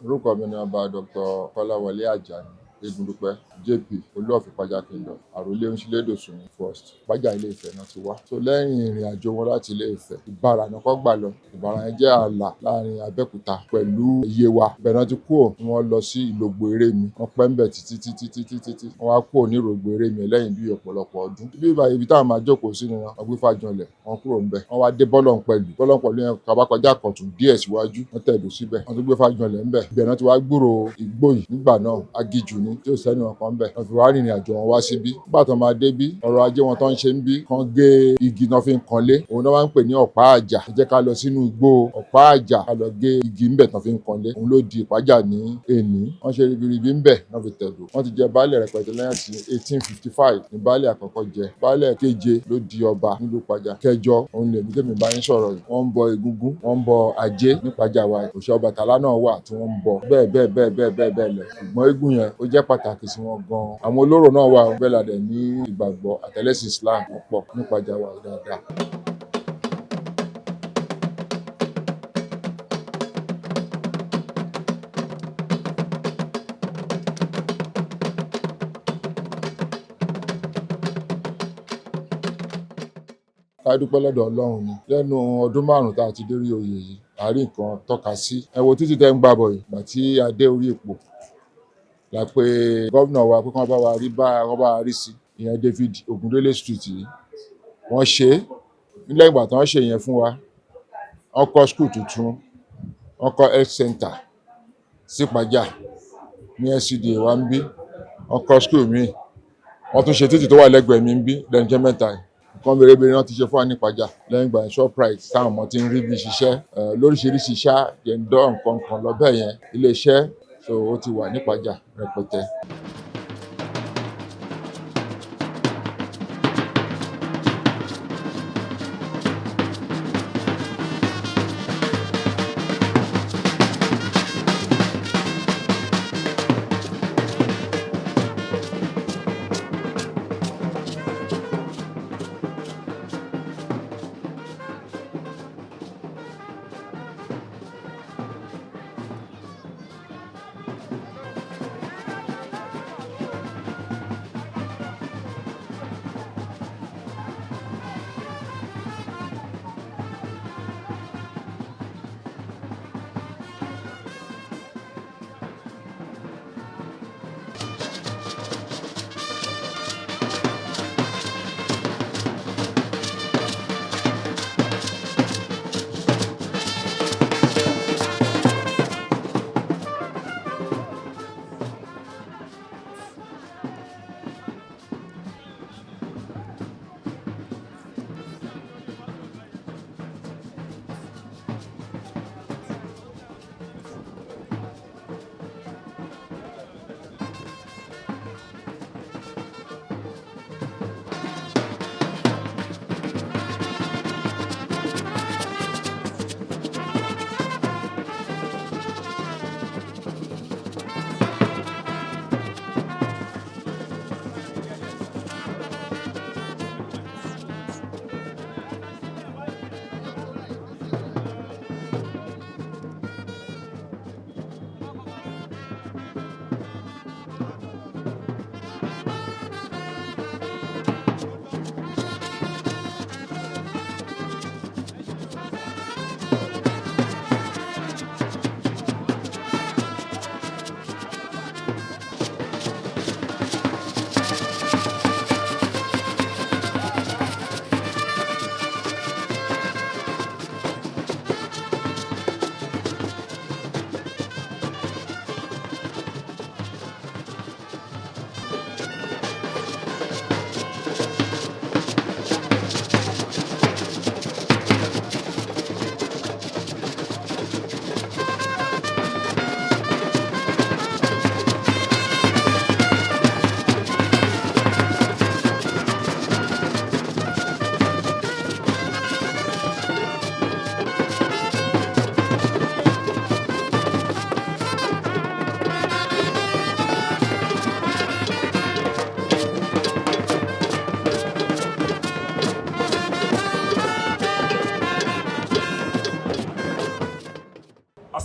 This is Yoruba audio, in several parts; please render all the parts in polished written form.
Orúkọ mi ni Ọba Dr. Kọ́láwọlé Àjàní Eégúndúpẹ́, JP, Olú of Ìpájà Kingdom, Àròlé Oníṣílédòsùn First. Ìpájà Ilé Ifẹ̀ náà ti wá. So lẹ́yìn ìrìn àjò wọn láti Ilé Ifẹ̀, Ìbàrà náà kọ́ gbà lọ. Ìbàrà yẹn jẹ́ ààlà láàrin Abẹ́òkúta pẹ̀lú Yewa. Ibẹ̀ náà ti kúrò, wọ́n lọ sí Ìlògbò Erémi. Wọ́n pẹ́ ń bẹ̀ títí títí títí títí. Wọ́n wá kúrò ní Ìrògbò Erémi lẹ́yìn bí ọ̀pọ̀lọpọ̀ ọdún. Bí báyìí ibi táwọn máa jókòó sí ni wọ́n gbé fàjọlẹ̀, wọ́n kúrò ń bẹ̀. Wọ́n wá dé Bọ́lọ̀npẹ̀lú. Bọ́lọ̀npẹ̀lú yẹn kaba kọjá Kọ̀tún díẹ̀ síwájú. Wọ́n tẹ̀dó síbẹ̀. Wọ́n tún gbé fàjọlẹ̀ ń bẹ̀. Ibẹ̀ náà ti wá gbúrò igbó yìí nígbà náà, aginjù ni tí ò sẹ́ni ọ̀kan ń bẹ̀. Wọ́n fi wá rìnrìn àjò wọn wá síbí. Nígbà tó máa dé bí, ọrọ̀ ajé wọn tó ń ṣe ń bí, kan gé igi náà fi ń kanlé. Òun náà wá ń pè ní ọ̀pá àjà. Ẹ jẹ́ ká lọ sínú igbó ọ̀pá àjà, ká lọ gé igi ńbẹ̀ tán fi ń kanlé. Òun ló di Ìpájà ní èní. Wọ́n ṣe ribiribi ńbẹ̀ náà fi tẹ̀dó. Wọ́n ti jẹ baálẹ̀ rẹpẹtẹ lẹ́yìn tí 1855 ní baálẹ̀ àkọ́kọ́ jẹ. Baálẹ̀ keje ló di ọba nílùú Ìpájà. Kẹjọ, òun lèmi tèmi bá yín sọ̀rọ̀ yìí. Wọ́n ń bọ egúngún, wọ́n ń bọ ajé nípàjà wa. Òòṣà Ọbàtálá náà wà tí wọ́n ń bọ. Bẹ́ẹ̀ bẹ́ẹ̀ bẹ́ẹ̀ bẹ́ẹ̀ bẹ́ẹ̀ bẹ́ẹ̀ lọ. Ṣùgbọ́n eégún yẹn ó jẹ́ pàtàkì sí wọn gan-an. Àwọn olórò náà wà, bẹ́ẹ̀ la dẹ̀ ní ìgbàgbọ́ àtẹlẹ́sìn Islam pọ̀ nípàjà wa dáadáa. Ká dúpẹ́ lọ́dọ̀ Ọlọ́run ni. Lẹ́nu ọdún 5 tá a ti dórí oyè yìí, a rí nǹkan tọ́ka sí. Ẹ wo títí tẹ́ ń gbà bọ̀ yìí, ìgbà tí a dé orí ipò la pé gómìnà wa pé kí wọ́n bá wa rí bá wọ́n bá wa rí sí. Ìyẹn David Ogundele Street yìí. Wọ́n ṣe é. Nílẹ̀ ìgbà tí wọ́n ṣe yẹn fún wa, wọ́n kọ́ school tuntun, wọ́n kọ́ health center sí Ìpájà ní LCDA wa ń bí. Wọ́n kọ́ school míì. Wọ́n tún ṣe títì tó wà lẹ́gbẹ̀ẹ́ mi ń bí lẹ́nu jẹ́ mẹ́ta yìí. Nǹkan mèremère náà ti ṣe fún wa ní Ìpájà. Lẹ́yìn ìgbà yẹn Shoprite táwọn ọmọ ti ń rí bí ṣiṣẹ́, lóríṣiríṣi iṣẹ́ jẹ̀ǹdọ́ nǹkan kan lọ bẹ́ẹ̀ yẹn. Ilé iṣẹ́ so ó ti wà ní Ìpájà rẹpẹtẹ.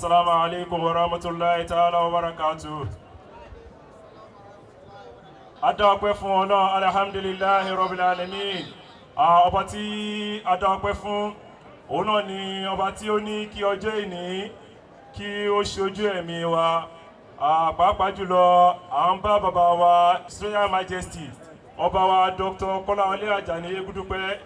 السلام عليكم ورحمة الله تعالى وبركاته. A dá ọpẹ́ fún Ọlọ́run, الحمد لله رب العالمين. Ọba tí a dá ọpẹ́ fún, òun náà ni ọba tí ó ní kí ọjọ́ ìní kí ó ṣojú ẹ̀mí wa. Pàápàá jùlọ, à ń bá bàbá wa, His Royal Majesty, Ọba wa Dr. Kọ́láwọlé Àjàní Egúdúpẹ́,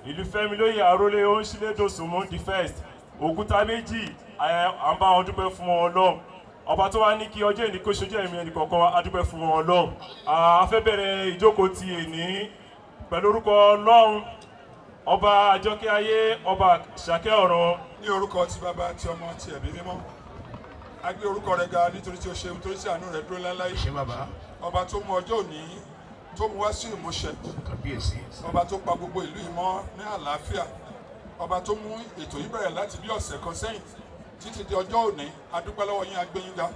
Ìlúfẹ́milóyè, Àrólé Oníṣílẹ̀ the first, Òkúta Méjì, à ń bá wọn dúpẹ́ fún Ọlọ́run. Ọba tó wá ní kí ọjọ́ ìní kó ṣojú ẹ̀mí ẹnì kọ̀ọ̀kan wa, a dúpẹ́ fún Ọlọ́run. A fẹ́ bẹ̀rẹ̀ ìjókòó ti èní pẹ̀lú orúkọ Ọlọ́run, Ọba àjọkẹ́ ayé, Ọba àṣàkẹ́ ọ̀run. Ní orúkọ ti Bàbá, ti Ọmọ, ti Ẹ̀mí Mímọ́, a gbé orúkọ rẹ ga nítorí tí o ṣe, nítorí tí àánú rẹ dúró láéláé. Ṣé bàbá. Ọba tó mú ọjọ́ òní, tó mú wá sí ìmúṣẹ. Kábíyèsí. Ọba tó pa gbogbo ìlú yìí mọ́ ní àlàáfíà, ọba tó mú ètò yìí bẹ̀rẹ̀ láti bí ọ̀sẹ̀ kan sẹ́yìn títí di ọjọ́ òní, a dúpẹ́ lọ́wọ́ yín, a gbé yín ga.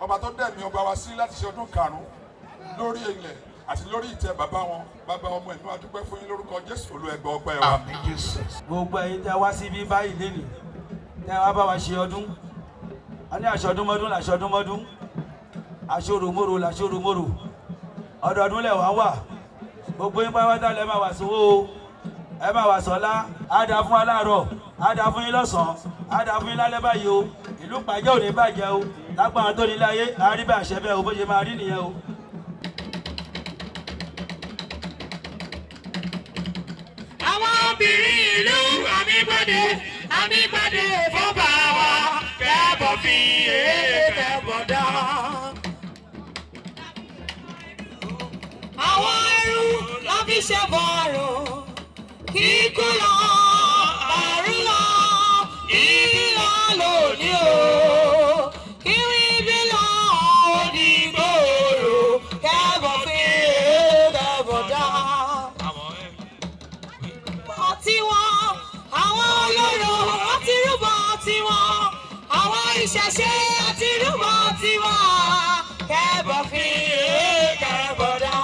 Ọba tó dẹ̀mí ọba wa sí láti ṣe ọdún 5 lórí ilẹ̀ àti lórí ìtẹ́ bàbá wọn, Bàbá, Ọmọ, Ẹ̀mí, a dúpẹ́ fún yín lórúkọ Jésù. Olúwa, ẹ gba ọpẹ́ wa. Àmín, Jésù. Gbogbo ẹ̀yin tẹ́ wá síbí báyìí lénìí, tẹ́ wá bá wa ṣe ọdún, a ní àṣọdúnmọ́dún làṣọdúnmọ́dún, àṣòròmórò làṣòròmórò, ọdọọdún lẹ̀ wá wà. Gbogbo yín pátápátá lẹ́ máa wà sówó o, ẹ máa wà sọ́lá. Á dáa fún wa láàárọ̀, á dáa fún yín lọ́sàn-án, á dáa fún yín lálẹ́ báyìí o. Ìlú Ìpàjẹ́ ò ní bàjẹ́ o. Lágbára tó nílé ayé, á rí bẹ́ẹ̀, àṣẹ bẹ́ẹ̀ o, bó ṣe máa rí nìyẹn o. Àwọn obìnrin ìlú, àmì gbọ́dẹ, àmì gbọ́dẹ fọ́ba wa, kẹ́bọ̀ fi èé kẹ́bọ̀ dá. Àwọn ẹrú ló fi ṣe bọ̀rọ̀, kíkú lọ, àrùn lọ, ibi lọ lónìí o. Kiri ibi lọ òdìgbòrò, kẹ́bọ̀ fi èé kẹ́bọ̀ dá tiwọn, àwọn olóró wọ́n ti rúbọ tiwọn, àwọn ìṣẹ̀ṣe ti rúbọ tiwọn, kẹ́bọ̀ fi kẹ́bọ̀ dá.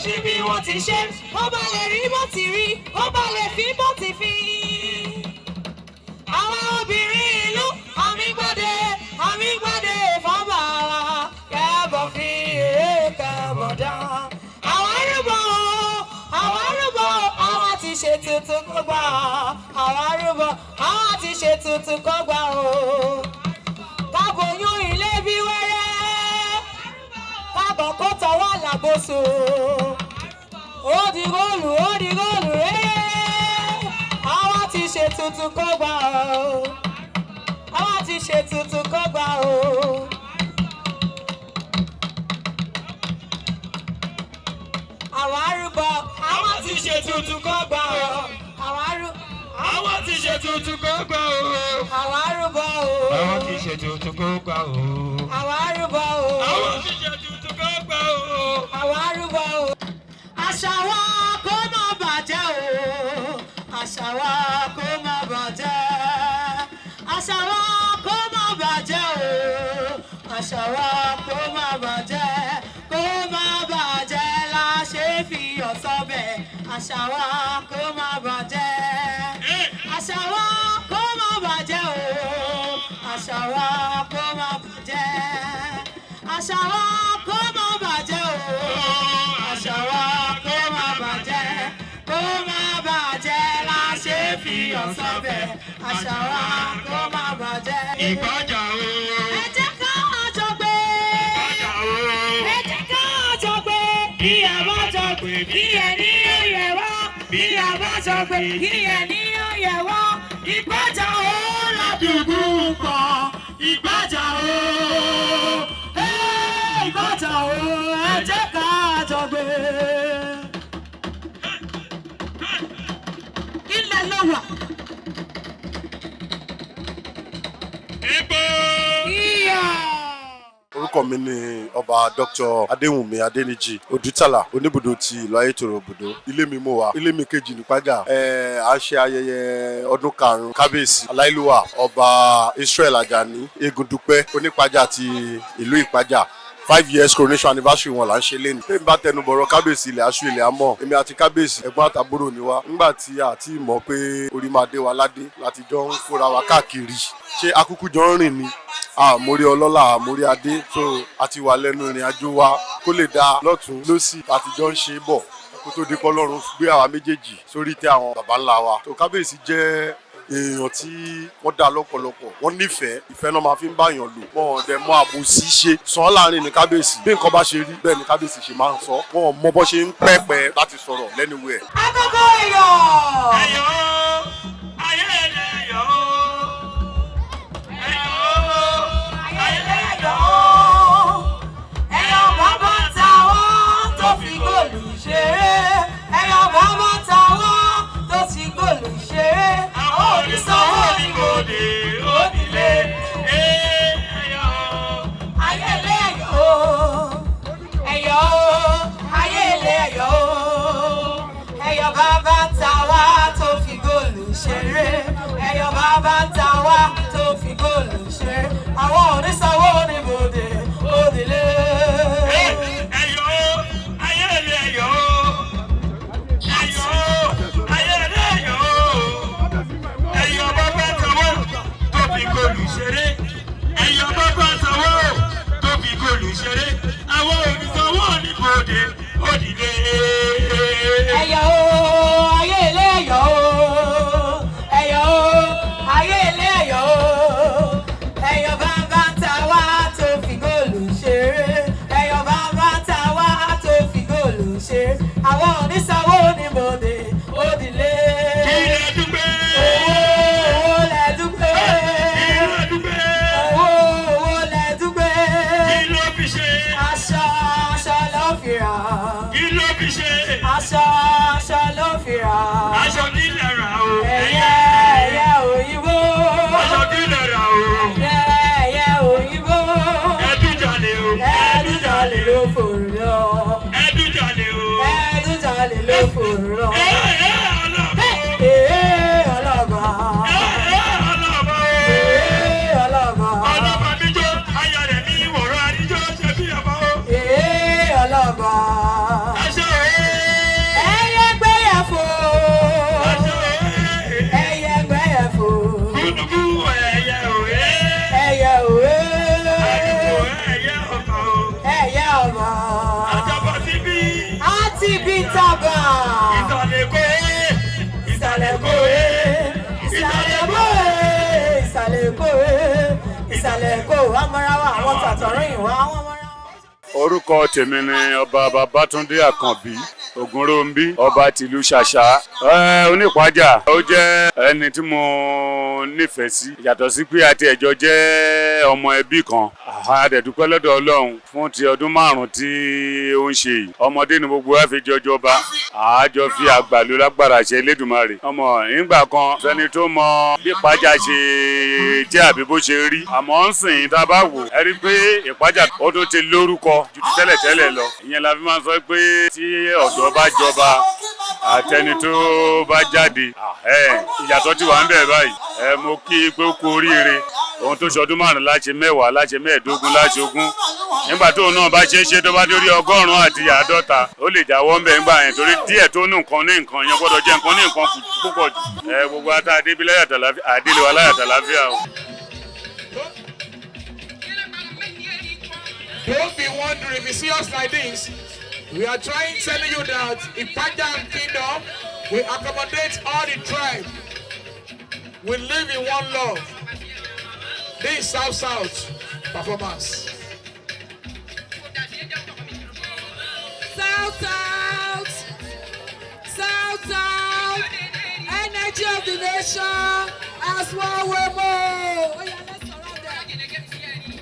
Ṣé bí wọ́n ti ṣe, ó bá lè rí bó ti rí, ó bá lè fi bó ti fi. Àwọn obìnrin ìlú, àmì gbọ́dẹ, àmì gbọ́dẹ fọ́nbà wa, kẹ́bọ̀ fi kẹ́bọ̀ dá. Àwọn arúgbó, àwọn arúgbó, àwọn ti ṣe tuntun kó gbà, àwọn arúgbó, àwọn ti ṣe tuntun kó gbà o. Kábòyún ilé bí wẹ́rẹ́, kábọ̀ kó tọwọ́ làbóso. Ó di góòlù, ó di góòlù ẹ́. Àwọn ti ṣe tuntun kó gbà o. Àwọn ti ṣe tuntun kó gbà o. Àwọn arúgbó, àwọn ti ṣe tuntun kó gbà o. Àwọn arúgbó. Àwọn ti ṣe tuntun kó gbà o. Àwọn arúgbó o. Àwọn ti ṣe tuntun kó gbà o. Àwọn arúgbó o. Àwọn ti ṣe tuntun kó gbà o. Àwọn arúgbó o. Àṣà wa kó má bàjẹ́ o. Àṣà wa kó má bàjẹ́. Àṣà wa kó má bàjẹ́ o. Àṣà wa kó má bàjẹ́. Kó má bàjẹ́ la ṣe fi ọ̀sọ́ bẹ̀. Àṣà wa kó má bàjẹ́. Àṣà wa kó má bàjẹ́ o. Àṣà wa kó má bàjẹ́. Àṣà wa kó má bàjẹ́ o. Àṣà wa kó má bàjẹ́. Kó má bàjẹ́ la ṣe fi ọ̀sán bẹ̀. Àṣà wa kó má bàjẹ́. Ìpájà o. Ẹ jẹ́ ká jọ gbé. Ìpájà o. Ẹ jẹ́ ká jọ gbé. Bí a bá jọ gbé, bí ẹni ó yẹ wá. Bí a bá jọ gbé, bí ẹni ó yẹ wá. Ìpájà o ládùúgbò pọ̀. Ìpájà o. Ìpájà o. Ẹ jẹ́ ká jọ gbé. Ilẹ̀ ló wà. Epo. Iyọ̀. Orúkọ mi ni Ọba Dr. Adéwùnmí Adéníjì Odútàlà, oníbùdó ti ìlú Ayétòrò Òbùdó. Ilé mi mo wà, ilé mi kejì nípájà. À ń ṣe ayẹyẹ ọdún 5 Kábíyèsí Aláìlúwà, Ọba Israel Ajani Egundupẹ, onípájà ti ìlú Ìpájà. 5 years coronation anniversary wọn là ń ṣe lẹ́nu. Tẹ́mi bá tẹnu bọ̀rọ̀ kábíyèsí, ilẹ̀ aṣọ ilẹ̀ amọ̀. Èmi àti kábíyèsí, ẹ̀gbọ́n àtàbúrò ni wá. Nígbà tí a ti mọ̀ pé orí máa dé wa ládé láti jọ ń kóra wa káàkiri, ṣé akúkú jọ ń rìn ni, àmórí ọlọ́lá, àmórí adé. So a ti wà lẹ́nu ìrìn àjò wa kó lè dáa lọ́tún lọ́sì láti jọ ń ṣe bọ̀ kó tó di pé Ọlọ́run gbé àwa méjèèjì sórí tẹ àwọn baba ńlá wa. Tó kábíyèsí jẹ́ èèyàn tí wọ́n dá lọ́pọ̀lọpọ̀, wọ́n nífẹ̀ẹ́, ìfẹ́ náà máa fi ń báyàn lò. Wọ́n ò dẹ̀ mọ àbòsí ṣe sàn láàrin ní kábíyèsí. Bí nǹkan bá ṣe rí bẹ́ẹ̀ ni kábíyèsí ṣe máa ń sọ. Wọ́n ò mọ bó ṣe ń pẹ́pẹ́ láti sọ̀rọ̀ lẹ́nu ẹ̀. Agogo iyọ̀. Ẹyọ ayé ẹyọ ẹyọ Ayé ẹ̀yọ̀. Ẹ̀yọ̀ bàbá táwọn tó fi góòlù ṣeré. Ẹ̀yọ̀ bàbá táwọn tó ti góòlù ṣeré. Àwọn onísanwó ní oníbodè onílé ẹyọ. Ayé ilé ẹ̀yọ̀. Ẹ̀yọ̀ ayé ilé ẹ̀yọ̀. Ẹ̀yọ̀ bàbá táwa tó fi góòlù ṣeré. Ẹ̀yọ̀ bàbá táwa tó fi góòlù ṣeré. Àwọn onísanwó oníbodè onílé. Ẹyọ ayé ẹyọ ẹyọ ayé ẹyọ ẹyọ bàbá tọwọ́ tó fi góòlù ṣeré. Ẹyọ bàbá tọwọ́ tó fi góòlù ṣeré. Àwọn onísanwó oníbodè onílé. Ẹ̀yọ̀ o, ayé ilé ẹ̀yọ̀ o. Ẹ̀yọ̀ o, ayé ilé ẹ̀yọ̀ o. Ẹ̀yọ̀ bàbá ta wá tó fi góòlù ṣeré. Ẹ̀yọ̀ bàbá ta wá tó fi góòlù ṣeré. Àwọn onísanwó oníbodè òdìlé. Kí lẹ dúpẹ́? Owó owó lẹ dúpẹ́. Kí lẹ dúpẹ́? Owó owó lẹ dúpẹ́. Kí ló fi ṣe? Aṣọ aṣọ ló fi rà. Kí ló fi ṣe? Aṣọ aṣọ ló fi rà. Aṣọ kí lẹ rà o? Ẹyẹ ẹyẹ òyìnbó. Aṣọ kí lẹ rà o? Ẹyẹ ẹyẹ òyìnbó. Ẹdún jalè o. Ẹdúnjalè ló fòrò lọ. Ẹdún jalè o. Ẹdúnjalè ló fòrò lọ. Ẹ ẹ ọlọ́mọ. Ee ọlọ́ba. Ẹ ẹ ọlọ́mọ. Ee ọlọ́ba. Ọlọ́mọ mi jó, ayọ̀ rẹ̀ mi wòrán àríjó ṣe bí ọmọ o. Ee ọlọ́ba. Aṣọ òye. Ẹyẹ gbẹ́yẹ̀ fò. Aṣọ òye. Ẹyẹ gbẹ́yẹ̀ fò. Gúdúgú ẹyẹ òye. Ẹyẹ òwe. Àdúgbò ẹyẹ ọkọ̀ o. Ẹyẹ ọba. Àjọpọ̀ ti bí. Àti bí tábà. Ìsàlẹ̀ kò é. Ìsàlẹ̀ kò é. Ìsàlẹ̀ kò é. Ìsàlẹ̀ kò é. Ìsàlẹ̀ kò amọ́ra wa àwọn tàtọ̀rìn wa àwọn ọmọra wa. Orúkọ tèmi ni Ọba Babátúndé Àkànbí Ògúnróńbí, ọba tìlú Ṣàṣà. Onípàjà ó jẹ́ ẹni tí mo nífẹ̀ẹ́ sí, yàtọ̀ sí pé àti ẹ̀jọ jẹ́ ọmọ ẹbí kan. A dẹ̀ dúpẹ́ lọ́dọ̀ Ọlọ́run fún ti ọdún 5 tí ó ń ṣe yìí. Ọmọdé ni gbogbo wa fi jọjọ bá àjọ fi àgbàlú lágbára ṣe Elédùmarè. Ọmọ ìgbà kan sẹni tó mọ bí Ìpájà ṣe jẹ́ àbí bó ṣe rí, àmọ́ ń sìn tá a bá wò ẹ rí pé Ìpájà ó tún ti lórúkọ ju ti tẹ́lẹ̀tẹ́lẹ̀ lọ. Ìyẹn la fi máa ń sọ pé tí ọ̀dọ́ bá jọba àtẹni tó bá jáde, ìyàtọ̀ ti wà ń bẹ̀ báyìí. Ẹ mo kí i pé ó kú oríire ohun tó ṣọdún 5 láṣẹ 10 láṣẹ 15 láṣẹ 20. Nígbà tóun náà bá ṣe é ṣe tó bá dórí 150 ó lè jáwọ́ ń bẹ̀ ńgbà yẹn, torí díẹ̀ tó ní nǹkan ní nǹkan yẹn gbọ́dọ̀ jẹ́ nǹkan ní nǹkan púpọ̀ jù. Ẹ gbogbo ata adébí láyàtọ̀ láfíà, àdílé wa láyàtọ̀ láfíà o. Don't be wondering if you see us like this. We are trying telling you that Ipaja Kingdom will accommodate all the tribe. We live in one love. This is South South performance. South South, South South, energy of the nation as one way more. Oh, yeah, let's surround them.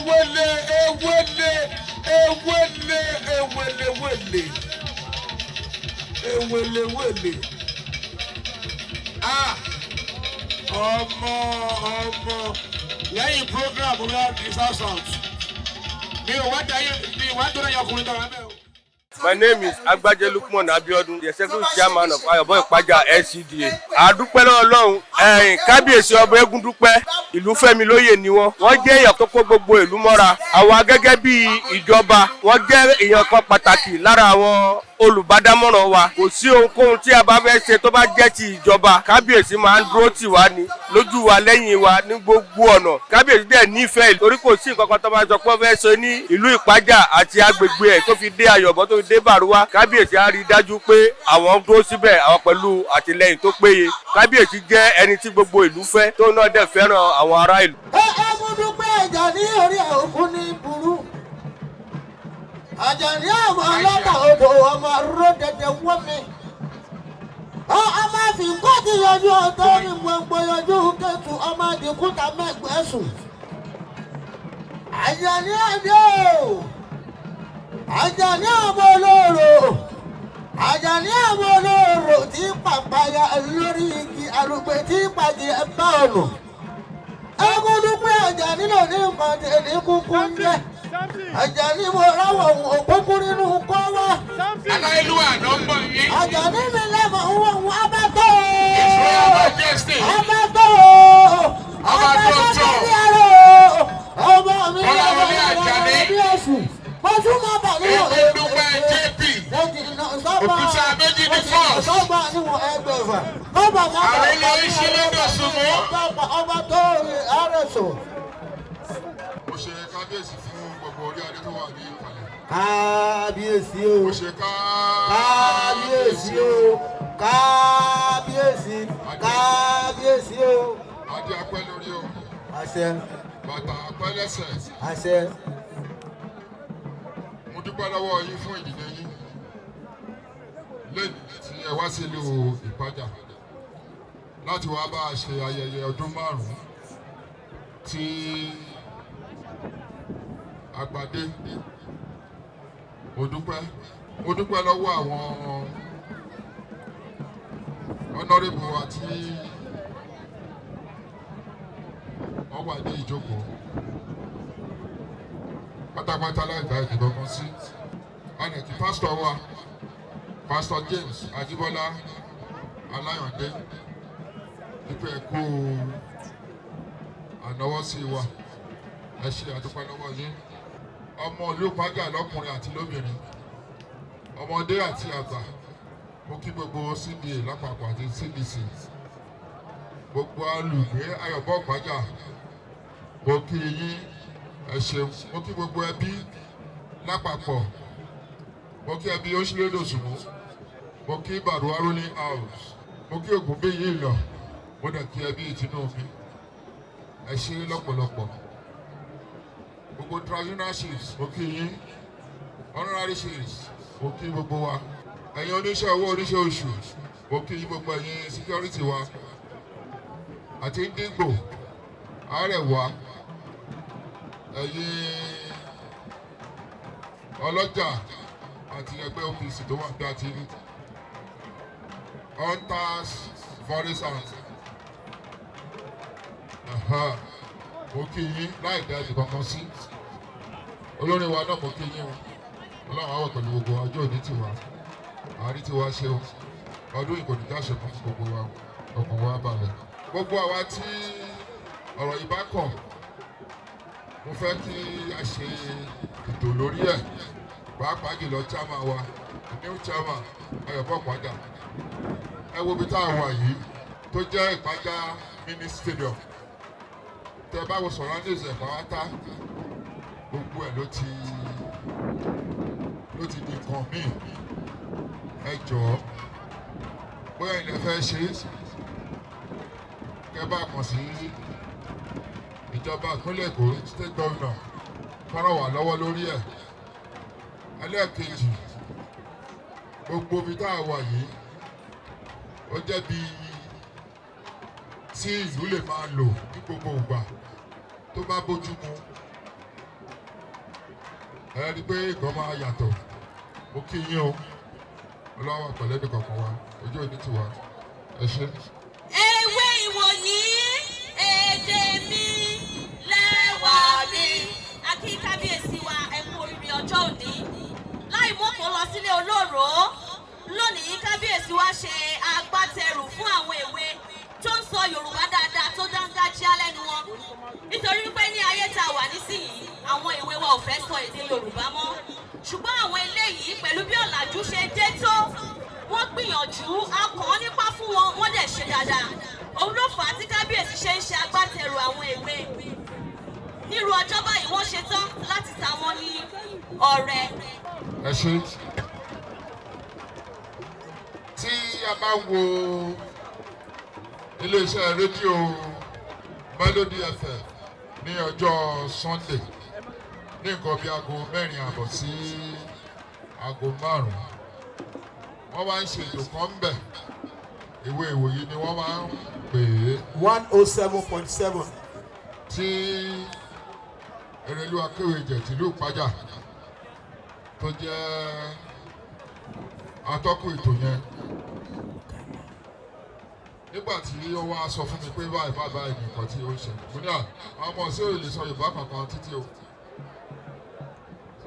Ewele ewele ewele ewelewele ewelewele. Ah, ọmọ ọmọ, lẹ́yìn program we have the house. Mi ò wá dayé, mi ò wá tó lẹ́yìn ọkùnrin tó wà bẹ́ẹ̀ o. My name is Agbaje Lukman Abiodun, the executive chairman of Ayobo Ipaja LCDA. Àdúpẹ́ lọ́wọ́ Ọlọ́run, ẹ̀yìn kábíyèsí Ọba Egúndúpẹ́, ìlú Fẹ́mi lóyè ni wọ́n. Wọ́n jẹ́ èèyàn tó kó gbogbo ìlú mọ́ra. Àwa gẹ́gẹ́ bí ìjọba, wọ́n jẹ́ èèyàn kan pàtàkì lára àwọn olùbádámọ̀ràn wa. Kò sí ohunkóhun tí a bá fẹ́ ṣe tó bá jẹ́ ti ìjọba. Kábíyèsí máa ń dúró tì wá ní lójú wa, lẹ́yìn wa, ní gbogbo ọ̀nà. Kábíyèsí dẹ̀ nífẹ̀ẹ́ torí kò sí nǹkan kan tó bá sọ pé wọ́n fẹ́ ṣe ní ìlú Ìpájà àti agbègbè ẹ̀, tó fi dé Ayọ̀bọ, tó fi dé Bàrúwá. Kábíyèsí á rí i dájú pé àwọn dúró síbẹ̀, àwọn pẹ̀lú àtìlẹyìn tó péye. Kábíyèsí jẹ́ ẹni tí gbogbo ìlú fẹ́, tó náà dẹ̀ fẹ́ràn àwọn ará ìlú. Ẹ Egúndúpẹ́ Àjàní, orí ẹ̀ òkú ní burú. Àjàní àwọn ọlọ́kà odò, ọmọ ró dẹdẹ wọ́n mi. Ọmọ fi ti yọjú ọtọ́ ní gbogbo yọjú kẹtù, ọmọ àdìkúta mẹ́gbẹ́sùn. Àjàní àdé o, Àjàní ọmọ olóró, Àjàní ọmọ olóró tí pàpàyà lórí igi àlùpẹ̀ tí pàdé ẹ bá ọ̀nà. Egúndúpẹ́ Àjàní lò ní nǹkan tẹ̀lé kúkú ń jẹ́. Àjàní, mo ráwọ̀ òkúkú nínú kọ́ wá. Aláìlúwà ló ń bọ̀ yìí. Àjàní mi lẹ́mọ̀ ń wọ̀ wọ́n abátó. His Royal Majesty. Abátó. Ọba Dr. Ní àrò. Ọba mi. Kọ́láwọlé Àjàní. Bí oṣù. Mo tún máa bà níwọ̀n. Egúndúpẹ́ JP. Òkúta méjì ní first. Sọ́gbà níwọ̀n 600. Bọ́bà máa bà. Àrẹ̀lẹ̀ Oṣìlẹ́dọ̀sùnmù. Ọba tó rí àrẹ̀sọ̀. Mo ṣe kábíyèsí fún gbogbo orí adé tó wà ní ìkàlẹ̀. Kábíyèsí o. Mo ṣe Kábíyèsí o. Kábíyèsí. Kábíyèsí o. Adé apẹ́ lórí o. Àṣẹ. Bàtà apẹ́ lẹ́sẹ̀. Àṣẹ. Mo dúpẹ́ lọ́wọ́ yín fún ìdílé yín lẹ́yìn tí ẹ wá sílùú Ìpájà láti wá bá a ṣe ayẹyẹ ọdún 5 tí àgbàdé. Mo dúpẹ́ lọ́wọ́ àwọn honourable àti wọ́n wà ní ìjókòó pátápátá láì dá ìdìbò kan sí anẹ̀kí. Pásítọ̀ wa, Pásítọ̀ James Ajíbọ́lá Aláyọ̀dé, wípé ẹ kú ànáwọ́ sí wa, ẹ ṣe, àdúpẹ́ lọ́wọ́ yín. Ọmọ ìlú Ìpájà lọ́kùnrin àti lóbìnrin, ọmọdé àti àgbà, mo kí gbogbo CDA lápapọ̀ àti CDC, gbogbo olùgbé Ayọ̀bọ̀ Ìpájà, mo kí yín, ẹ ṣeun. Mo kí gbogbo ẹbí lápapọ̀, mo kí ẹbí Oṣìlédòsùnmù, mo kí Bàrúwá ruling house, mo kí Ògúnbíyì ìlọ, mo dẹ̀ kí ẹbí ìtinú mi. Ẹ ṣe lọ́pọ̀lọpọ̀. Gbogbo traditional chiefs, mo kí yín, honorary chiefs, mo kí gbogbo wa, ẹ̀yin oníṣẹ́ owó, oníṣẹ́ oṣù, mo kí yín, gbogbo ẹ̀yin security wa àti Ndígbò Àrẹwà, ẹ̀yin ọlọ́jà àti ẹgbẹ́ OPC tó wà bí àti hunters forest and, mo kí yín láì dá ẹnì kankan sí. Olórin wa náà, mo kí yín o. Ọlọ́run á wà pẹ̀lú gbogbo ọjọ́ òní tiwa, àárí tiwa ṣe o. Ọdún ìkòní jáṣe fún gbogbo wa, ọkàn wa balẹ̀. Gbogbo àwa tí ọ̀rọ̀ yìí bá kàn, mo fẹ́ kí a ṣe ètò lórí ẹ̀, pàápàá jùlọ chairman wa, the new chairman Ayọ̀bọ̀ Ìpájà. Ẹ wo ibi tá a wà yìí tó jẹ́ Ìpájà mini stadium. Tẹ bá wo surroundings ẹ̀ pàápàá, gbogbo ẹ̀ ló ti di nǹkan míì. Ẹ jọ̀ọ́, bóyá ilẹ̀ fẹ́ ṣe é, kẹ́ bá kàn sí ìjọba ìpínlẹ̀ Èkó, state governor, kó ràn wá lọ́wọ́ lórí ẹ̀. Ẹlẹ́ẹ̀kejì, gbogbo ibi tá a wà yìí, ó jẹ́ bí tí ìlú lè máa lò ní gbogbo ìgbà tó bá bójú mu. Ẹ rí i pé nǹkan máa yàtọ̀. Mo kí yín o. Ọlọ́run wà pẹ̀lú ẹnì kọ̀ọ̀kan wa. Ojú òní ti wà. Ẹ ṣé. Ewé ìwòyí, èdè mi lẹ́wà mi. A kí kábíyèsí wa, ẹ kú oríire ọjọ́ òní. Láì mọ́kò lọ sílé olóró lónìí, kábíyèsí wa ṣe agbátẹrù fún àwọn èwe tó ń sọ Yorùbá dáadáa, tó dángájíá lẹ́nu wọn, nítorí wípé ní ayé tá a wà nísìnyìí, àwọn èwe wa ò fẹ́ sọ èdè Yorùbá mọ́. Ṣùgbọ́n àwọn eléyìí, pẹ̀lú bí ọ̀làjú ṣe dé tó, wọ́n gbìyànjú akàn nípa fún wọn, wọ́n dẹ̀ ṣe dáadáa. Òun ló fà á tí kábíyèsí ṣe ń ṣe agbátẹrù àwọn èwe nírú ọjọ́ báyìí. Wọ́n ṣe tán láti ta wọ́n ní ọrẹ. Ẹ ṣé. Tí a bá ń wo iléeṣẹ́ rédíò Melody FM ní ọjọ́ Sunday ní nǹkan bí aago 4:30 sí aago 5, wọ́n máa ń ṣe ètò kan ń bẹ̀. Ìwé ìwòyí ni wọ́n máa ń pè é. 107.7. Tí Erelu Akéwèjẹ tìlú Ìpájà tó jẹ́ atọ́kùn ètò yẹn, nígbà tí ó wá sọ fún mi pé báyìí báyìí báyìí nìkan tí ó ń ṣe, mo ní àwọn ọmọ sí ò lè sọ Yorùbá kankan títí o.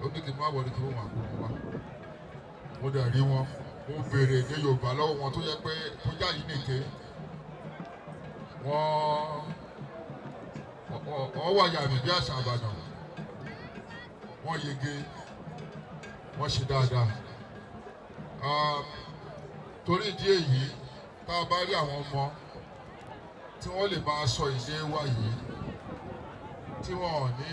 Ó ní kí n má wọlé, kí wọ́n máa kó wọn wá. Mo dẹ̀ rí wọn, mo béèrè èdè Yorùbá lọ́wọ́ wọn tó yẹ pé kójá yìí nìke wọ́n wà yàmì bí àṣà Ìbàdàn. Wọ́n yege, wọ́n ṣe dáadáa. Torí ìdí èyí, tá a bá rí àwọn ọmọ tí wọ́n lè máa sọ èdè wa yìí, tí wọ́n ò ní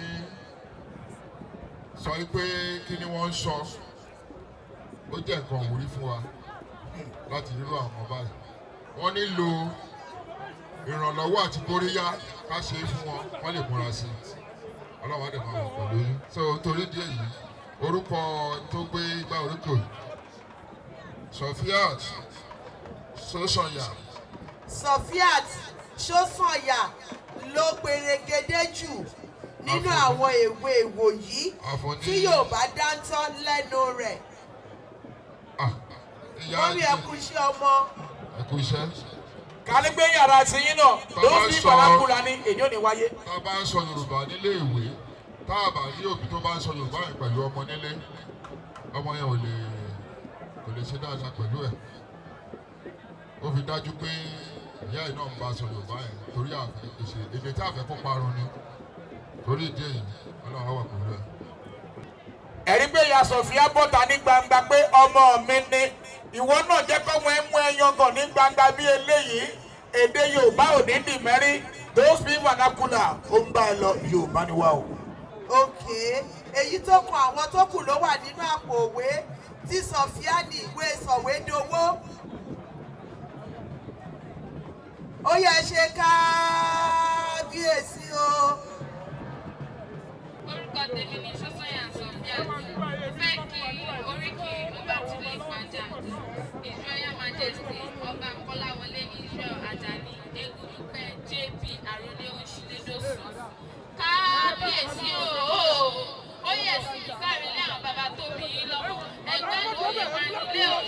sọ pé kí ni wọ́n ń sọ, ó jẹ́ nǹkan ìwúrí fún wa láti rírọ àwọn ọmọ báyìí. Wọ́n nílò ìrànlọ́wọ́ àti kóríyá ká ṣe é fún wọn, wọ́n lè múra sí i. Ọlọ́run á dẹ̀ máa wà pẹ̀lú yín. So torí díẹ̀ yìí, orúkọ tó gbé igbá orókè, Sofiat Sosanya. Sofiat Sosanya ló perégedé jù nínú àwọn èwe ìwòyí tí Yorùbá dáńtọ́ lẹ́nu rẹ̀. Wọ́n rí ẹkú iṣẹ́ ọmọ. Ẹkú iṣẹ́. Ká ní gbé yàrá tiyín náà ló fi bàlákùlà ní èyí ò ní wáyé. Tá a bá ń sọ Yorùbá nílé ìwé, tá a bá rí òbí tó bá ń sọ Yorùbá yẹn pẹ̀lú ọmọ nílé, ọmọ yẹn kò lè ṣe dáadáa pẹ̀lú ẹ̀. Ó fi dájú pé ìyá yìí náà ń bá sọ Yorùbá yẹn, torí àfẹ́ ìṣe èdè tí àfẹ́ kó parun ni. Torí ìdí èyí, Ọlọ́run á wà pẹ̀lú ẹ̀. Ẹ̀rí pé ìyá Sọ̀fíà bọ́ta ní gbangba pé ọmọ mi ni. Ìwọ náà jẹ́ kọ́mọ ẹ mú ẹ yangàn ní gbangba bí eléyìí. Èdè Yorùbá ò ní dì mẹ́rí. Those people vernacular ó ń bá ẹ lọ. Yorùbá ni wá o. Òkè èyí tó kan àwọn tó kù ló wà nínú àpò òwe tí Sọfíà ní ìwé sọ̀wédowó. Ó yẹ ṣe kábíyèsí o. Orúkọ tèmi ni Sọ́sọ́yà Sọ̀fíà. Mo fẹ́ kí oríkì ọba tìlú Ìpájà, His Royal Majesty Ọba Kọ́láwọlé Israel Ajani Egúndúpẹ́ JP Àròlé Oṣìlédòsùn. Kábíyèsí o, ó yẹ sí sáré àwọn bàbá tó bí yín lọ́mọ. Ẹgbẹ́ lóye wà nílé òun,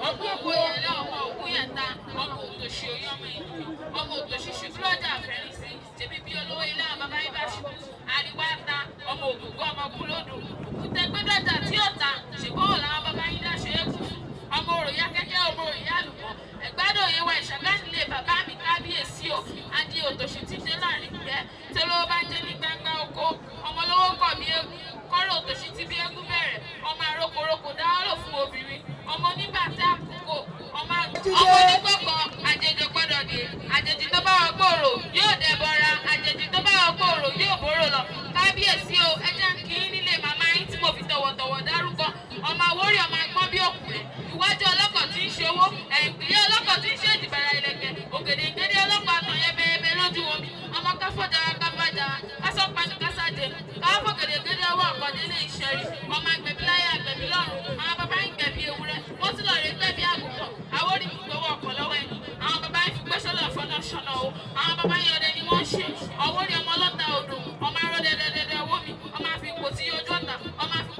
ọmọ òkú yẹn lé, ọmọ òkú yẹn ta, ọmọ òtòṣì oyún, ọmọ ìlú, ọmọ òtòṣì ṣubú lọ́jà àfẹ́rísí ṣebí bí olówó ilé àwọn bàbá yín bá ṣubú àríwá ta, ọmọ ògùngún, ọmọ kúlódù òkúta gbẹdọjà tí ó ta ṣùgbọ́n òun làwọn bàbá yín dáṣọ eégún fún ọmọ òròyà kẹ́kẹ́, ọmọ òròyà àlùkò ẹ̀gbádùn òye wa ìṣàgá nílé bàbá mi. Kábíyèsí o, adé òtòṣì ti dé láàrin gbẹ tí olówó bá jẹ́ ní gbangba oko, ọmọ olówó kọ̀ bí eégún kọ́rọ̀ òtòṣì ti bí eégún bẹ̀rẹ̀, ọmọ àrokòrokò dáwọ́lò fún obìnrin, ọmọ onígbà tí àkókò ọmọ onígbọ̀kọ̀ àjèjì gbọ́dọ̀ dé. Àjèjì tó bá wọn gbòòrò yóò dẹbọra, àjèjì tó bá wọn gbòòrò yóò bóró lọ. Kábíyèsí o, ẹ jẹ́ kí n nílé màmá yín tí mo fi tọ̀wọ̀tọ̀wọ̀ dárúkọ, ọmọ Àwórì, ọmọ agbọ́n bí òkùnrin, iwájú ọlọ́kọ̀ tí ń ṣòwò, ẹ̀yìnkùlé ọlọ́kọ̀ tí ń ṣe ìdìbàrà ìlẹ̀kẹ̀, ògèdèǹgèdè ọlọ́kọ̀ àtàn yẹbẹyẹbẹ lójú omi, ọmọ káfọ́jára káfájára kásọ̀pánù kásàjẹ káfọ́ gèdègèdè ọwọ́ ọ̀kọ̀dé lè ṣẹ̀rí, ọmọ agbẹ̀bí láyé agbẹ̀bí lọ́run. Àwọn bàbá ń gbẹ̀bí ewúrẹ́, wọ́n tún lọ rè gbẹ̀bí àgùntàn. Àwórì fi gbowó ọkọ̀ lọ́wọ́ ẹni, àwọn bàbá ń fi gbẹ́sọ̀lọ̀ fọ́nà ṣọ̀nà o. Àwọn bàbá yẹn ọdẹ ni wọ́n ń ṣe. Ọwọ́rì ọmọ ọlọ́ta odò, ọmọ arọ́ dẹ́dẹ́dẹ́dẹ́ owó mi, ọmọ àfi ipò tí yóò jọ́ta, ọmọ àfi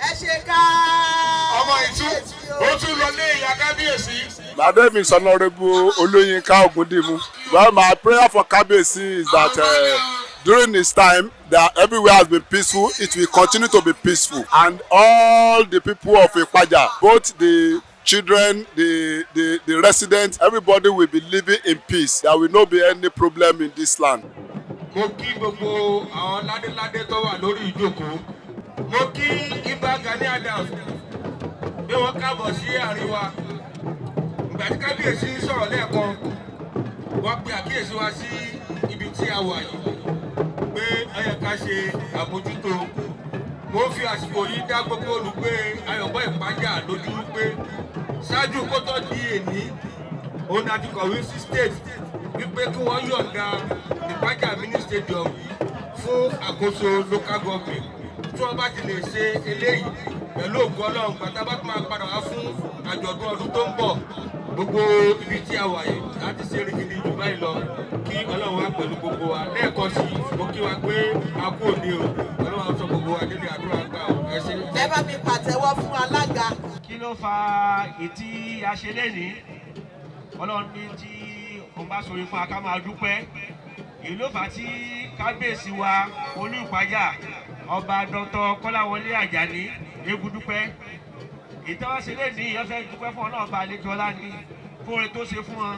Ẹ ṣe ká. Ọmọ ìtú ó tún lọ lé ìyá kábíyèsí. My name is Honorable Oluyinka Ogundimu. Well, my prayer for Kabiyesi is that during his time, that everywhere has been peaceful, it will continue to be peaceful. And all the people of Ipaja, both the children, the residents, everybody will be living in peace. There will not be any problem in this land. Mo kí gbogbo àwọn ládéládé tó wà lórí ìjókòó. Mo kí Ibà Gani Adams bí wọ́n káàbọ̀ sí àárín wa. Ìgbà tí kábíyèsí sọ̀rọ̀ lẹ́ẹ̀kan, wọ́n pe àkíyèsí wa sí ibi tí a wà yìí pé ó yẹ ká ṣe àmójútó. Mo fi àsìkò yìí dá gbogbo olùgbé Ayọ̀bọ̀ Ìpájà lójú pé ṣáájú kó tó di èní, òun àti kọ̀wé sí state wípé kí wọ́n yọ̀ǹda Ìpájà mini stadium yìí fún àkóso local government. Tí wọ́n bá ti lè ṣe eléyìí pẹ̀lú ògo Ọlọ́run, gbàtà bá tún máa padà wá fún àjọ̀dún ọdún tó ń bọ̀, gbogbo ibi tí a wà yìí láti ṣe rigidi jù báyìí lọ. Kí Ọlọ́run wá pẹ̀lú gbogbo wa. Lẹ́ẹ̀kan sí i, mo kí wa pé a kú òní o. Ọlọ́run á sọ gbogbo wa délé àdúrà gbà o. Ẹ ṣé. Ẹ bá mi pàtẹ́wọ́ fún alága. Kí ló fa ìtí aṣeléni? Ọlọ́run ní tí òun bá sọ̀rọ̀ fún wa ká máa dúpẹ́. Èyí ló fà á tí kábíyèsí wa Olú Ìpájà, Ọba Dr. Kọ́láwọlé Àjàní Egúndúpẹ́, ìtọ́wọ́sẹ̀lẹ̀ ní ìyẹn fẹ́ dúpẹ́ fún Ọlọ́run Ọba àlejò ọlá ni fún oore tó ṣe fún wọn.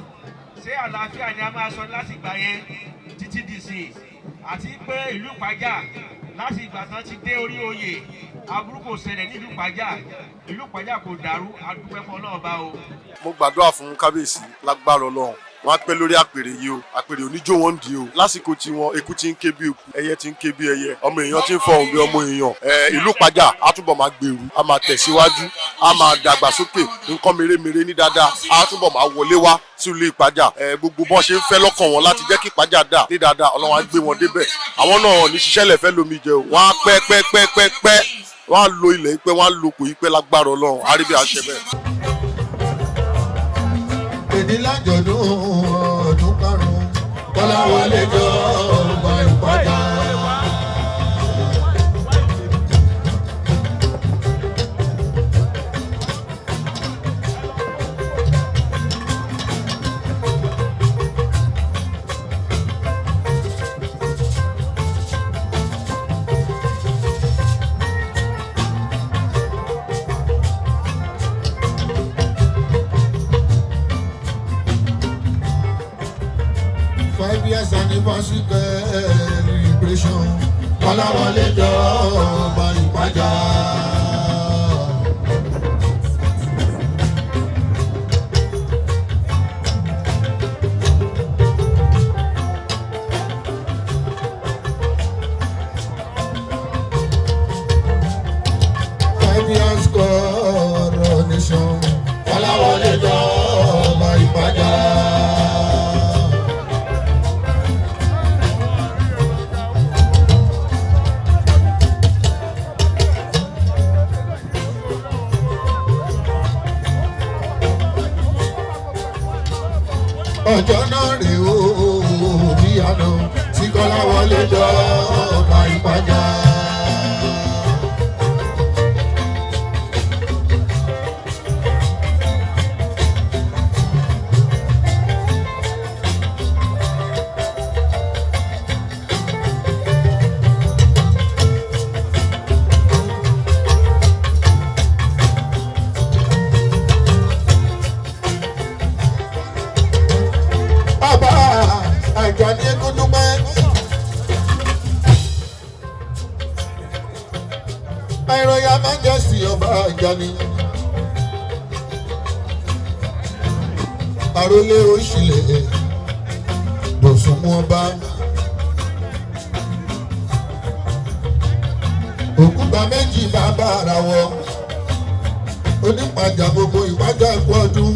Ṣé àlàáfíà ni a máa sọ láti ìgbà yẹn títí di sìn, àti pé ìlú Ìpájà láti ìgbà tán ti dé orí oyè, aburú kò ṣẹlẹ̀ nílùú Ìpájà, ìlú Ìpájà kò dàrú. A dúpẹ́ fún Ọlọ́run Ọba o. Mo gbàdúrà fún kábíyèsí, lágbára Ọlọ́run, wọn á pẹ́ lórí àpèrè yìí o. Àpèrè oníjó wọn ń di o. Lásìkò tí wọn, eku ti ń ké bí eku, ẹyẹ ti ń ké bí ẹyẹ, ọmọ èèyàn ti ń fọhùn bí ọmọ èèyàn. Ẹ ìlú Ìpájà á túbọ̀ máa gbèrú, á máa tẹ̀síwájú, á máa dàgbàsókè, nǹkan mèremère ní dáadáa á túbọ̀ máa wọlé wá sí ìlú Ìpájà. Ẹ gbogbo bọ́n ṣe ń fẹ́ lọ́kàn wọn láti jẹ́ kí Ìpájà dà ní dáadáa, Ọlọ́run á gbé wọn débẹ̀. Àwọn náà ní ṣiṣẹ́ lẹ̀fẹ́ lómi jẹ o. Wọ́n á pẹ́ pẹ́ pẹ́ pẹ́ pẹ́, wọ́n á lo ilẹ̀ pẹ́, wọ́n á lo kò yí pẹ́, lágbára Ọlọ́run á rí bí a ṣe bẹ́ẹ̀. Èdè lájọ̀dún ọdún karùn-ún Kọ́láwọlé jọ ọba Ìpájà. 5 years anniversary celebration Kọ́láwọlé jọ ọba Ìpájà. 5 years coronation Kọ́láwọlé jọ ọba Ìpájà. Ọjọ́ náà rèé o, bí àná tí Kọ́láwọlé jọ ọba Ìpájà. Bàbá Àjàní Egúndúpẹ́. Royal Majesty Ọba Àjàní. Àròlé òṣìlẹ̀ Dòsùnmú ọba. Òkúta méjì bàbá ara wọ. Onípàjà gbogbo Ìpájà, ẹ̀kú ọdún.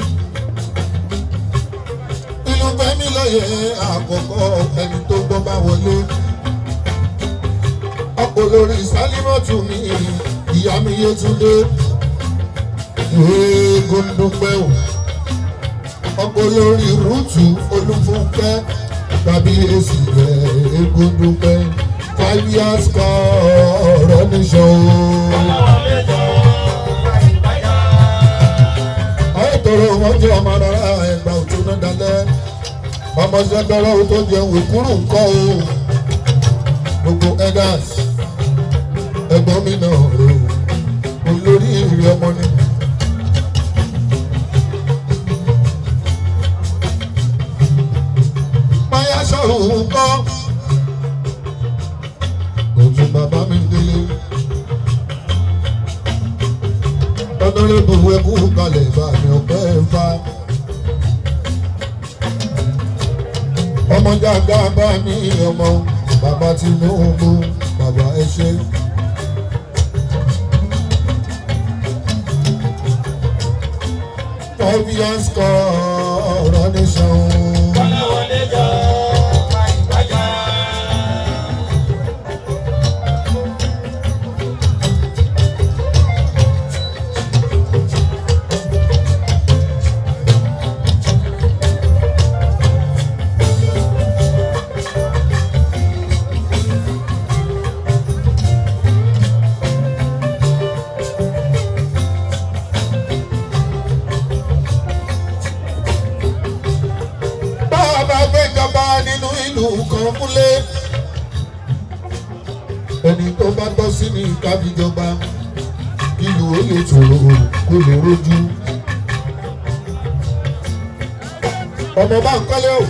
Ìlú fẹ́mi lóye àkọ́kọ́ ẹni tó gbọ́ bá wọlé. Ọkọ̀ lórí Sálímọ́tù mi, ìyá mi Yétúndé. Eégún dúpẹ́ o. Ọkọ̀ lórí Rúùtù Olúfúnkẹ́ tàbí èsì rẹ̀, eégún dúpẹ́. 5 years coronation o. jẹ́ ọmọ rárá ẹgbà òtún náà dalẹ̀ ọmọ ṣẹgbẹrẹ tó jẹun òkúrú ńkọ́ o gbogbo elders ẹ̀gbọ́n mi náà rè o olórí ìrì ọmọ ni. Máyá sọ̀rọ̀ ńkọ́ òtún bàbá mi délé ọ̀nàrẹ́bù ẹkú kalẹ̀ bá mi ọ̀pẹ́ fa. Ọmọ jàǹgá bá mi ọmọ bàbá Tinubu bàbá ẹ ṣé. 5 years coronation. Kọ́láwọlé jọ ọba Ìpájà. Bàbá fẹ́ jọba nínú ìlú kan kúnlé. Ẹni tó bá tọ́ sí ní kábíjọba, ìlú ó lè tòrò kó lè rojú. Ọmọ bá ń kọ́lé o.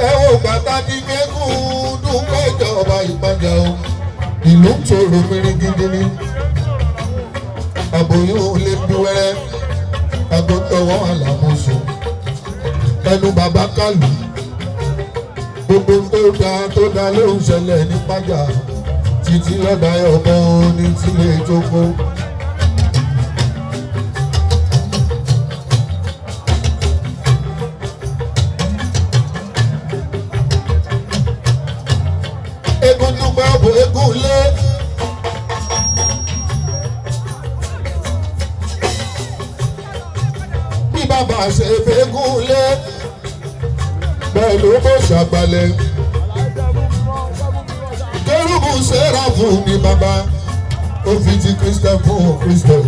Ẹ wo bàtà ní mẹ́kún dúpẹ́ ìjọba Ìpájà o. Ìlú ń tòrò mìíràn gidi ni. Àbòyún lè bí wẹ́rẹ́ agbọ́tọ̀wọ́ àlàmúsù ẹnu bàbá kálù gbogbo tó dáa ló ń ṣẹlẹ̀ ní Ìpájà títí lọ́dà ọmọ ní tílé jókòó. Eégún dúpẹ́ ọ̀bọ̀ eégún lé. Bí bàbá ṣe fẹ́gùn lé bẹ́ẹ̀ ló bó ṣàgbálẹ̀. Kérúbù Séráfù ni bàbá ó fi ti Christian fún Christian.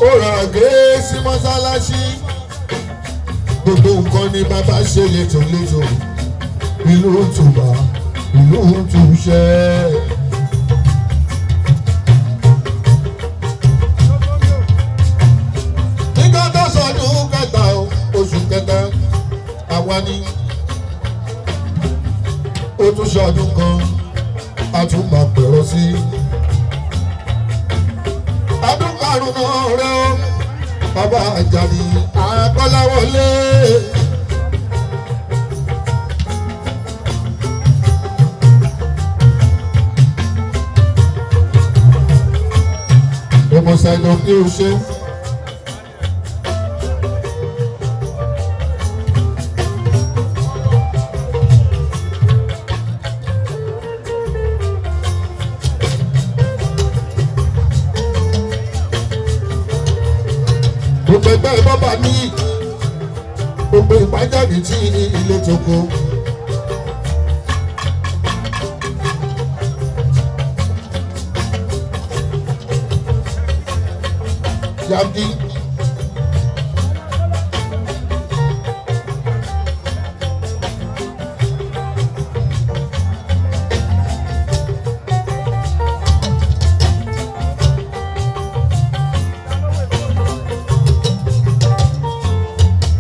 Ó ra àgé sí mọ́sálásí. Gbogbo nǹkan ni bàbá ṣe létòlétò. Ìlú tùbà, ìlú tùṣẹ́. Nígbà tó sọdún kẹta o, oṣù kẹta àwa ni ó tún ṣọdún kan a tún máa pẹ̀rọ sí i. Ọdún karùn-ún náà rẹ o, bàbá Àjàní Akọ́láwọlé. Ọmọ ṣàìdàn kí o ṣe. Gbogbo ẹgbẹ́ bọ́bà ní gbogbo ìpájáde tí ilé tóko. Yabdi.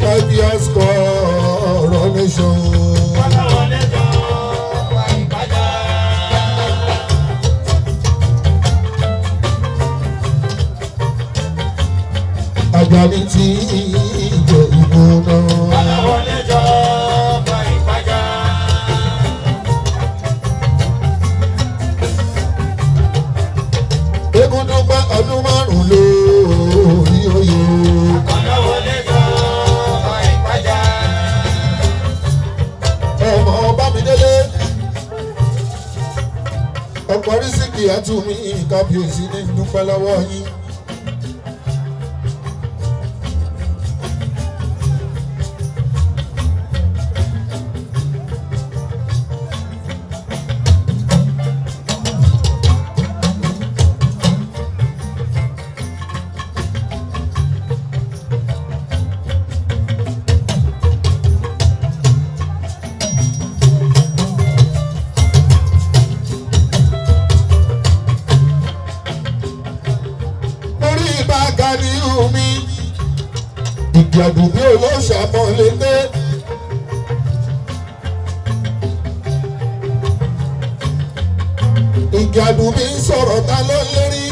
5 years coronation. Kọ́láwọlé jọ ọba Ìpájà. Àjàní tí ìjẹ ìbò náà. Kọ́láwọlé jọ ọba Ìpájà. Eégún dúpẹ́ ọdún 5 lórí oyè. Kọ́láwọlé jọ ọba Ìpájà. Ọmọ Bámidélé. Ọ̀pọ̀ rísíkì àtúnmí kábíyèsí ní dúpẹ́ lọ́wọ́ yín. Ìgbàdùn bí olóòṣà mọ́ lédè. Ìgbàdùn bí ń sọ̀rọ̀ ta ló ń lérí.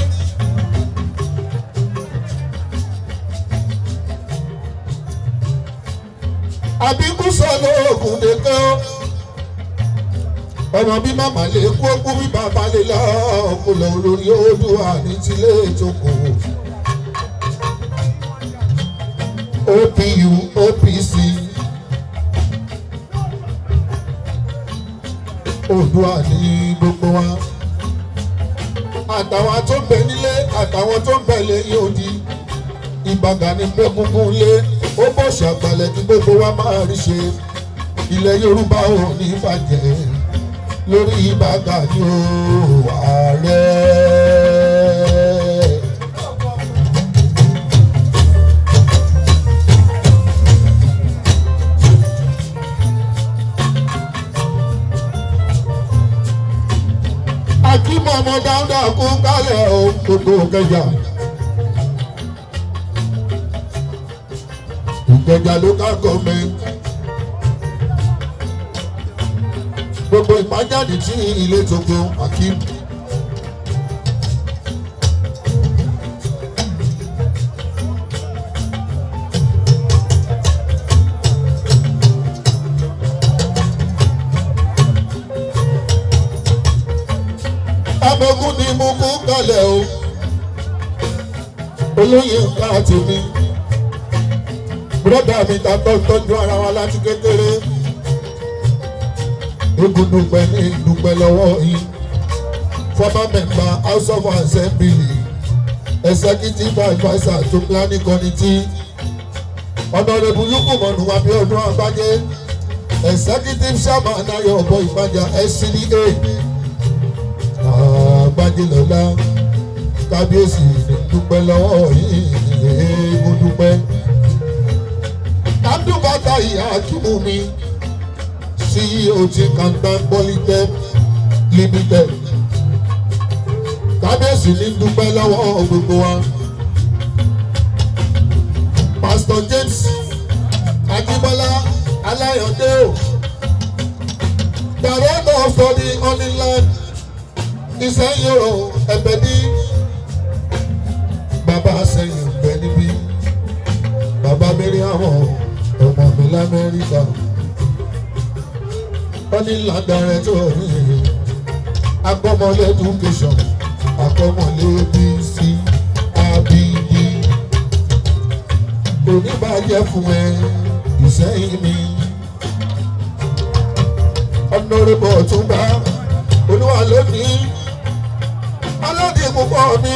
Àbíkú sọ lóògùn nìkan. Ọmọ bí màmá lè kú ó kú bí bàbá lè lọ kó lọ lórí Oòduà ní tilé ìjókòó. OPU OPC Oòduà ní gbogbo wa àtàwọn tó ń bẹ nílé àtàwọn tó ń bẹ lẹ́yìn odi Ìbà Gani gbẹ́gungun lé ó bọ̀ ṣàgbàlẹ̀ kí gbogbo wa máa rí ṣe ilẹ̀ Yorùbá ò ní bàjẹ́ lórí Ìbà Gani o ààrẹ. Akímọ̀ ọmọ dáúdà kú kálẹ̀ o gbogbo Ìkẹjà. Ìkẹjà local government. Gbogbo ìpájáde tí ilé tókò Akim. Abogun ni mo kú kalẹ̀ o. Olóyè nǹkan àti mi. Bùrọ̀dá mi ta tọ́jú ara wa láti kékeré. Egun dúpẹ́ ní dúpẹ́ lọ́wọ́ yìí. Former member House of Assembly, Executive Adviser to Planning Committee, Honourable Lukumonu Abiodun Agbaje, Executive Chairman Ayọ̀bọ̀ Ìpájà SCDA. Àgbájélọ́lá kábíyèsí ní dúpẹ́ lọ́wọ́ yìí eégún dúpẹ́. Abdulbata ìyá Akimu mi CEO ti Kantan Polytech Limited. Kábíyèsí ní dúpẹ́ lọ́wọ́ gbogbo wa. Pastor James Ajíbọ́lá Aláyọ̀dé o. Director of Study on the land ìsẹ́yìn o ẹ̀bẹ̀ ní bàbá sẹ́yìn bẹ níbí bàbá mẹ́rin àwọn ọmọ mi l'Amẹ́ríkà wọ́n ní ládàrẹ́ tó rí akọ́mọlé education akọ́mọlé bc abd kò ní bàjẹ́ fún ẹ ìsẹ́yìn mi ọ̀nàrẹ́bọ̀ ọ̀túnba olúwa lónìí aládìí púpọ̀ mi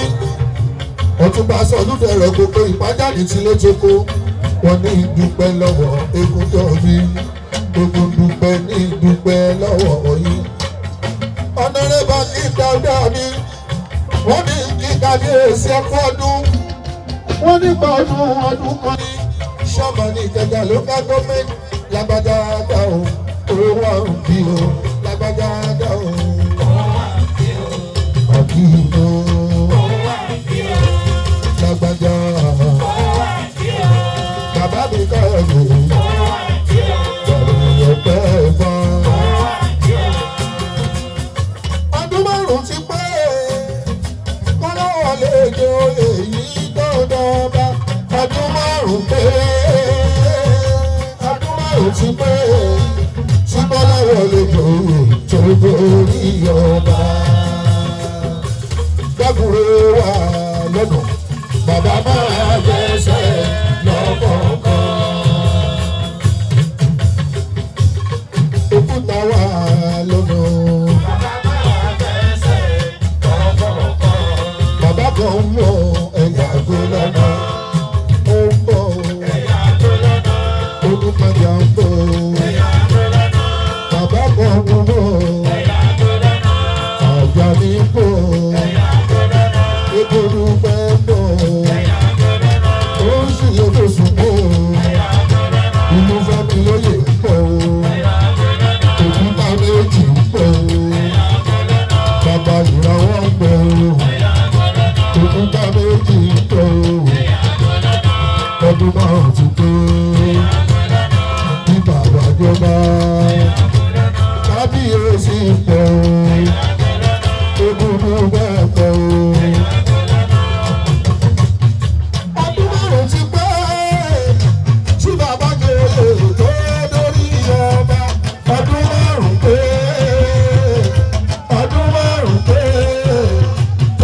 ọ̀túnba sọlúdẹ̀rọ̀ gbogbo ìpájáde tí ló tóko wọn ní ìdúpẹ́ lọ́wọ́ Egúndọ̀bí gbogbo dúpẹ́ ní ìdúpẹ́ lọ́wọ́ yín ọ̀nàrẹ́bà kí dáadáa mi wọ́n ní kí kábíyèsí ẹkú ọdún wọ́n nípa ọdún ọdún kan ní sọ́mọ ní Ìkẹjà local government lágbájá dá o owó àrùn bí o lágbájá dá o àbí o lágbájá bàbá mi káyọ̀dé bàbá ọ̀pẹ́ ẹ̀fọn. Ọdún márùn-ún ti pé kọ́lọ́wọ́ lè jo èyí tó dọ́gba. Ọdún márùn-ún pé ọdún márùn-ún ti pé tí kọ́lọ́wọ́ lè jo tó borí ọba. Gbàgùrè wà lọ́nà bàbá máa gbẹ́sẹ̀ lọ́kọ̀ọ̀kan. Òkúta wà lọ́nà. Bàbá kan ń bọ̀ ẹ̀yà àgọ́ lọ́nà. Ó ń bọ̀ olùtajà ń bọ̀. Bàbá kan ń bọ̀. Kábíyèsí pẹ̀ o, egungun bẹ́ẹ̀ pẹ̀ o. Ọdún 5 ti pẹ́ tí bàbá jòyè tó dórí ọba. Ọdún 5 pé, ọdún 5 pé,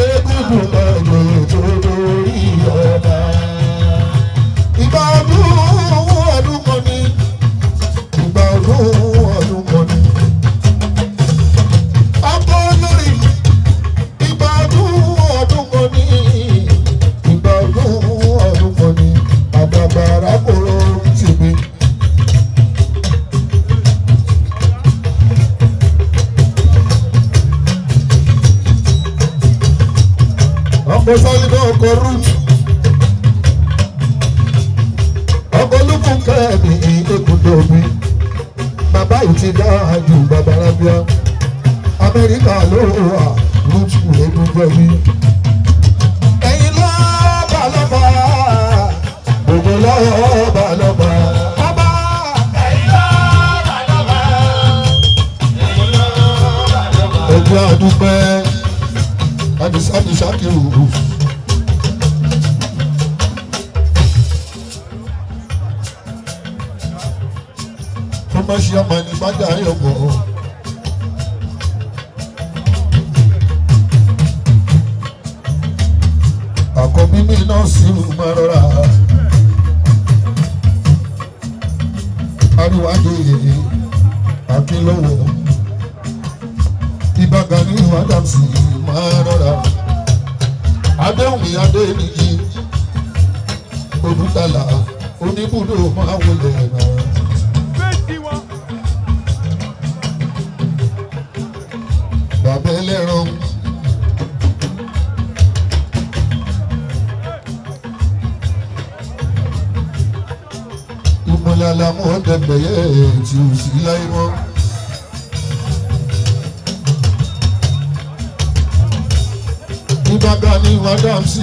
egungun bẹ́ẹ̀ jòyè tó dórí ọba. Ìgbà ọdún ọdún kan ni, ìgbà ọdún ọdún kan ni. Ọkọ lórí ìgbà ọdún ọdún kan ni, ìgbà ọdún ọdún kan ni, àdàbàrà kòrò tìmí. Ọkọ sálíbẹ̀ ọkọ rúùtù. Ọkọ olúkún kẹ́ẹ̀mí ekùdó mi. Bàbá yìí ti dáa ju bàbá rábíà. Amẹ́ríkà ló wà rúùtù egunjẹ mi. Ẹ̀yin lọ́ba lọ́ba, gbogbo lọ́ba lọ́ba. Ọba. Ẹ̀yin lọ́ba lọ́ba, ẹgbẹ́ àdúpẹ́ Àdìsá Ṣakiru. Tó má ṣe ọmọ ẹni bá dà ayọ̀ bọ̀. Àkọ́bí mi náà sì máa rọra. Ariwo adéyè Akínlọ́wọ̀. Ìbà Gani Adams máa rọra. Adéhùnmí Adéníyì Odútàlà oníbùdó máa wọlé náà. Bàbá ẹlẹ́ran. Ìmọ̀lẹ̀ àlàmú ọ̀dẹ̀gbẹ̀yẹ tí ò sí láyé mọ́. Ìbà Gani Adams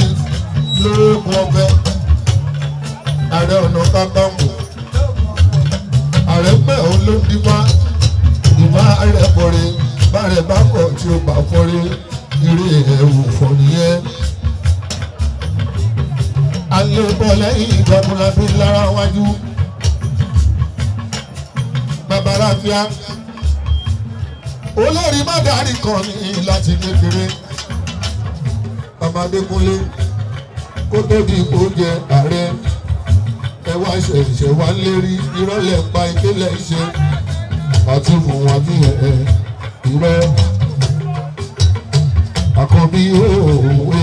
lóògùn ọbẹ̀. Ààrẹ Ọ̀nà Kakanfò. Ààrẹ mẹ́ òun ló ń dífá. Ìmọ̀ ààrẹ bọ̀rẹ̀ bàrẹ̀ bá kọ̀ tí ó bá fọ́rí eré ẹ̀wù fọ́ nìyẹn. Alẹ́ lẹ́yìn ìjagunlabi lára wájú. Bàbá Ráfíà. Olórí Mádàrí kan ní láti kékeré. Bàbá Adékúnlé kó tó di ipò jẹ ààrẹ. Ẹ wá ṣẹ̀ṣẹ̀ wá lérí ìrọ̀lẹ́ pa ìkélẹ̀ ṣe. Àti fún wa bí ẹ̀ irọ́ àkànbí òwe.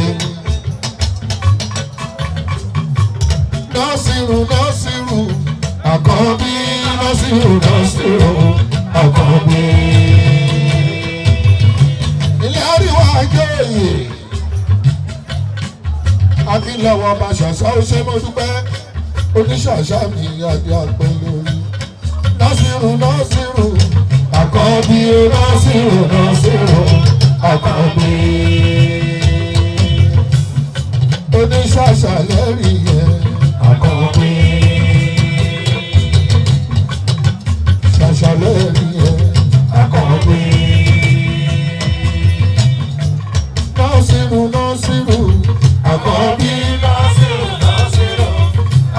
Nọ́sìrù nọ́sìrù àkànbí nọ́sìrù nọ́sìrù àkànbí. Ilé àríwá àjọyè Akínlọ́wọ́ ọba ṣàṣà ó ṣe mọ́ dúpẹ́ oníṣàṣà mi àti àpẹ lórí. Nọ́sìrù nọ́sìrù àkànbí nọ́sìrù nọ́sìrù àkànbí. Oníṣàṣà lẹ́rìí yẹn àkànbí. Ṣàṣà lẹ́rìí yẹn àkànbí. Nọ́sìrù nọ́sìrù àkànbí. Nọ́sìrù nọ́sìrù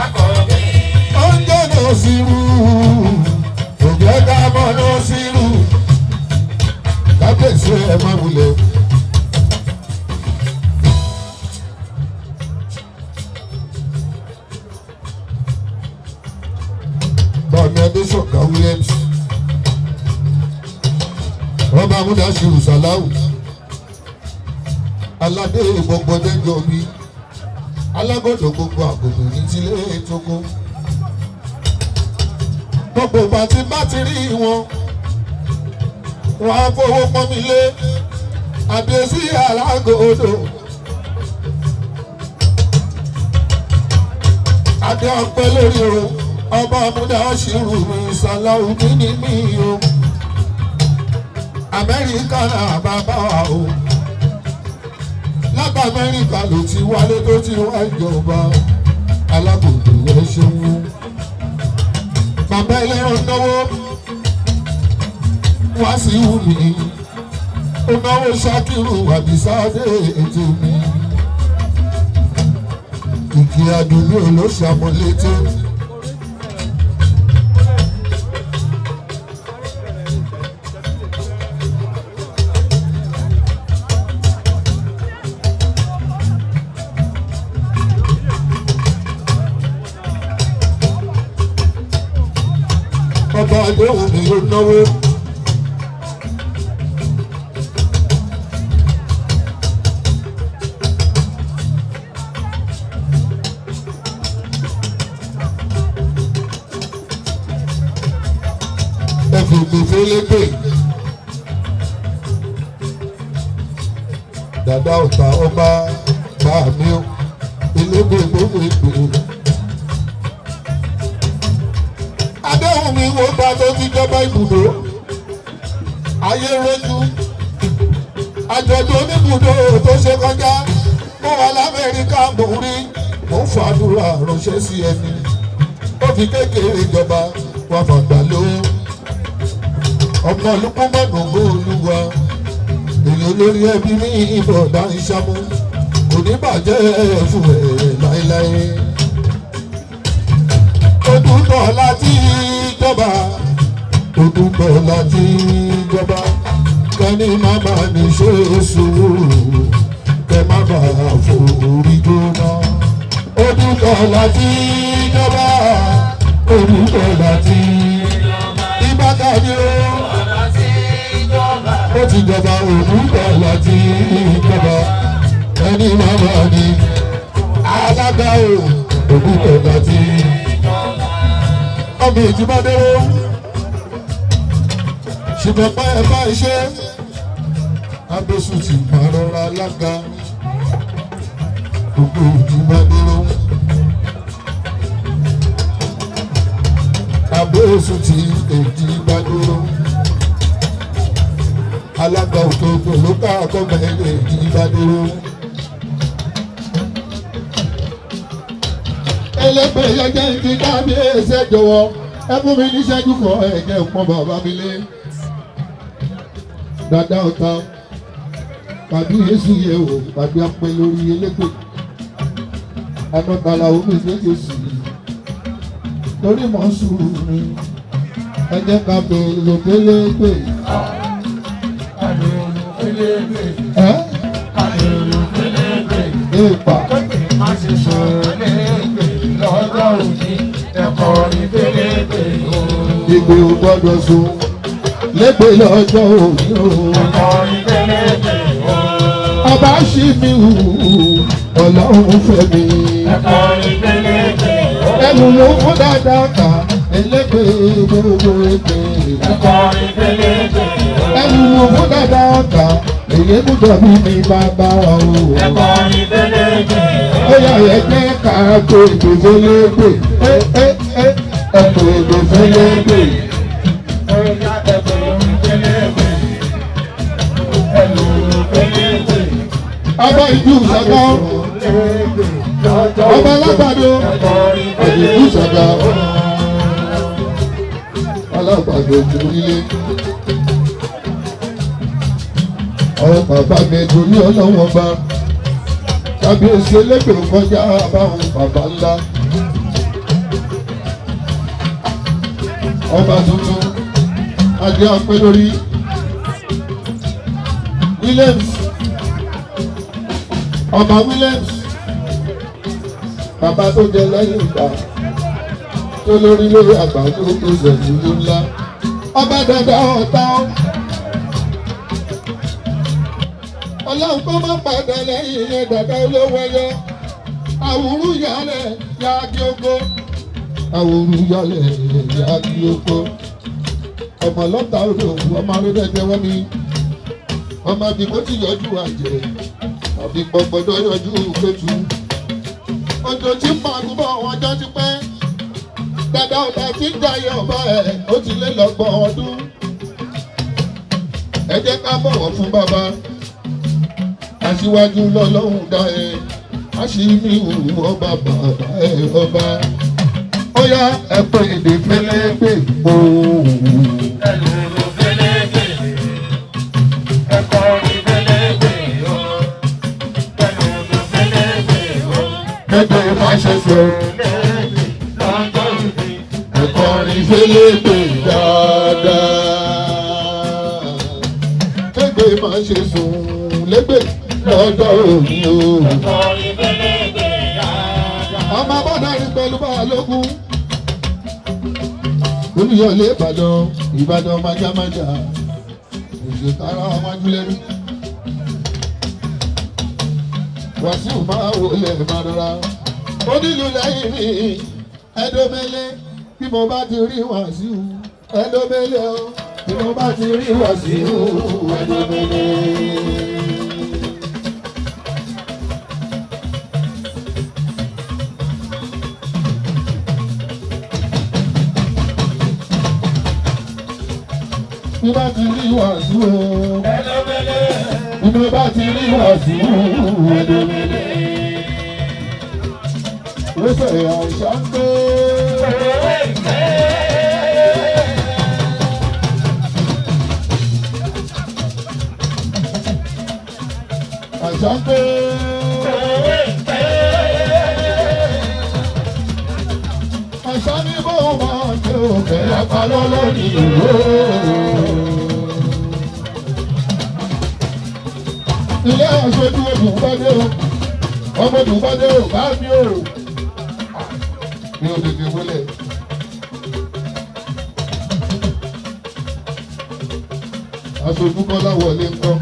àkànbí. Oúnjẹ nọ́sìrù òjẹ́ ká mọ́ nọ́sìrù. Kábíyèsí ẹ má wulẹ̀. Bàmí Adéṣọ̀kan Williams. Ọba Amúdáṣirù Sàláwù. Aládé gbogbo dẹ́jọ́ mi. Alágọ̀dọ̀ gbogbo àgùntàn ní tilé tókó. Gbogbo ìgbà tí bá ti rí wọn, wọ́n á fowó pọ́n mi lé. Àbíyèsí alágòdò. Adé ọpẹ́ lórí o, ọba Amúdáṣirù mi Sàláwù mi ní mí o. Amẹ́ríkà náà bàbá wa o. Láti Amẹ́ríkà ló ti wálé tó ti wá ìjọba. Alágòdò ẹ ṣeun. Bàbá ẹlẹ́ran náwó. Wá sí wù mí. Ó náwó Ṣakiru Àdìsáde ètò mi. Ìkì àdùnní olóṣàmúlétí. Ọba àdéhùn mi ló náwó. Ẹ̀fùgbè fẹ́lẹ́gbè. Dàdá ọ̀tá ọba bá mi ó elégbè gbogbo ìpè. Adéhùn mi wo bá tó ti jọba ibùdó. Ayé rojú. Àjọ̀dún oníbùdó tó ṣe kọjá. Mo wà l'Amẹ́ríkà mò ń rí. Mo ń fàdúrà ránṣẹ́ sí ẹni. Ó fi kékeré jọba wà fàgbà lówó. Ọmọ olùkúmọ̀nù olúwa èyí olórí ẹbí ní ìbọ̀dá ìṣàmú kò ní bàjẹ́ fún ẹ láéláé. Odútọ̀ láti jọba, Odútọ̀ láti jọba, kẹ́ni má bà ní ṣe sùúrù, kẹ́ má bà forí jóná. Odútọ̀ láti jọba, Odútọ̀ láti ìbátan ni ó. Ó ti jọba Odútọ̀ láti jọba, ẹni màmá ni alága o, Odútọ̀ láti. Ọmọ ìjìbádé o, ṣùgbọ́n pa ẹ̀ bá iṣẹ́, abẹ́sù ti máa rọra alága, gbogbo ìjìbádé o. Abẹ́sù ti èjìbádé o. Alága òkè ògbò ló ká àkọ́gbà ẹgbẹ́ ìjìbádé o. Ẹlẹ́gbẹ́ yẹjẹ́ ti kábíyèsí ẹ jọ̀wọ́ ẹ fún mi níṣẹ́jú kan ẹ̀jẹ̀ pọ́n bàbá mi lé. Dàdá ọ̀tá kàbíyèsí yẹ o tàbí apẹ lórí elégbè. Anọ́tàlá omi méje sí i torí mọ̀ ń sùúrù mi. Ẹ jẹ́ ká bèèrè pélégbè. Ẹ́ èèpà. Má ṣe sọ̀rọ̀ lẹ́gbẹ̀ẹ́ lọ́jọ́ òní ẹ̀kọ́ ní pélégbè o. Ìgbè ò gbọ́dọ̀ sùn lẹ́gbẹ̀ẹ́ lọ́jọ́ òní o. Ẹ̀kọ́ ní pélégbè o. Ọba ṣì mí wù ọlọ́run fẹ́ mi. Ẹ̀kọ́ ní pélégbè o. Ẹnu ló fún dáadáa kà ẹlẹ́gbẹ̀ẹ́ gbogbo ẹgbẹ́. Ẹ̀kọ́ ní pélégbè o. Ẹnu ló fún dáadáa kà èyí gbọ́dọ̀ bí mi bàbá o. Ẹ̀kọ́ ní pélégbè o. Ó yà ẹ jẹ́ ká tó èdè fẹ́lẹ́gbẹ̀. Ẹ ẹ ẹ ẹ tó èdè fẹ́lẹ́gbẹ̀. Ẹ̀yà ẹ̀kọ́ ní pélégbè. Ẹ̀lú pélégbè. Ọba ìlú Ṣàgá. Ọba alágbàdo. Ìlú Ṣàgá. Alágbàdo orílẹ̀. Ọ̀rọ̀ bàbá mi torí ọlọ́wọ́n bá. Kábíyèsí elégbèrè kọjá báwọn bàbá ńlá. Ọba tuntun Adé apẹ́ lórí. Williams Ọba Williams bàbá tó jẹ lẹ́yìn ìgbà tó lórí lórí àgbà tó tó sẹ̀sì ló ńlá. Ọba dada ọ̀tá ọlọ́run kó má padà lẹ́yìn yẹn dàda olówó ẹyọ. Àwùrú yálẹ̀ yáàgì ogo. Àwùrú yálẹ̀ yáàgì ogo. Ọmọ lọ́ta odò ọmọ arúgbẹ́jẹ wọ́n mi. Ọmọ àbíkó ti yọjú àjẹ́ àbí gbọgbọdọ yọjú pẹ̀tù. Òjò tí ń pàgùn bọ̀ wọn jọ ti pẹ́. Dàda ọ̀tá tí ń jayé ọba ẹ̀ ó ti lé lọ́gbọ̀n ọdún. Ẹ jẹ́ ká bọ̀wọ̀ fún bàbá. Aṣíwájú lọ́lọ́hún dá ẹ. Aṣíní ìwú ọba bàbá ẹ ọba. Ó yá ẹ pé èdè fẹ́lẹ́gbè ooo. Ẹ̀lú pélégbè. Kéde má ṣe sọ ẹ̀kọrin fẹ́lẹ́gbẹ̀ dáadáa. Kéde má ṣe sùn lẹ́gbẹ̀ lọ́jọ́ òní o. Ọmọ abọ́dọ̀rin pẹ̀lú Balógun. Olúyọ̀lé Ìbàdàn, Ìbàdàn májámájá. Òṣèkára ọmọdúnlẹ́rú. Wàsíù máa wọlé máa rọra. Onílù lẹ́yìn mi, ẹ̀dọ́mẹ́lẹ́ bí mo bá ti rí Wàsíù, ẹ̀dọ́mẹ́lẹ́ o. Bí mo bá ti rí Wàsíù, ẹ̀dọ́mẹ́lẹ́. Bí bá ti rí Wàsíù o. Bí mo bá ti rí Wàsíù, ẹ̀dọ́mẹ́lẹ́. Wíṣẹ̀ àṣà ń gbé. Àṣà ń gbé. Àṣà ní bóun máa ń gbé òkè apalọ́ lórí ìlú. Ilé aṣojú Ògùnbádé o, ọmọ Ògùnbádé o, bá mi o. Mi ò tètè wọlé. Aṣojú Kọ́lá wọlé ńkọ́.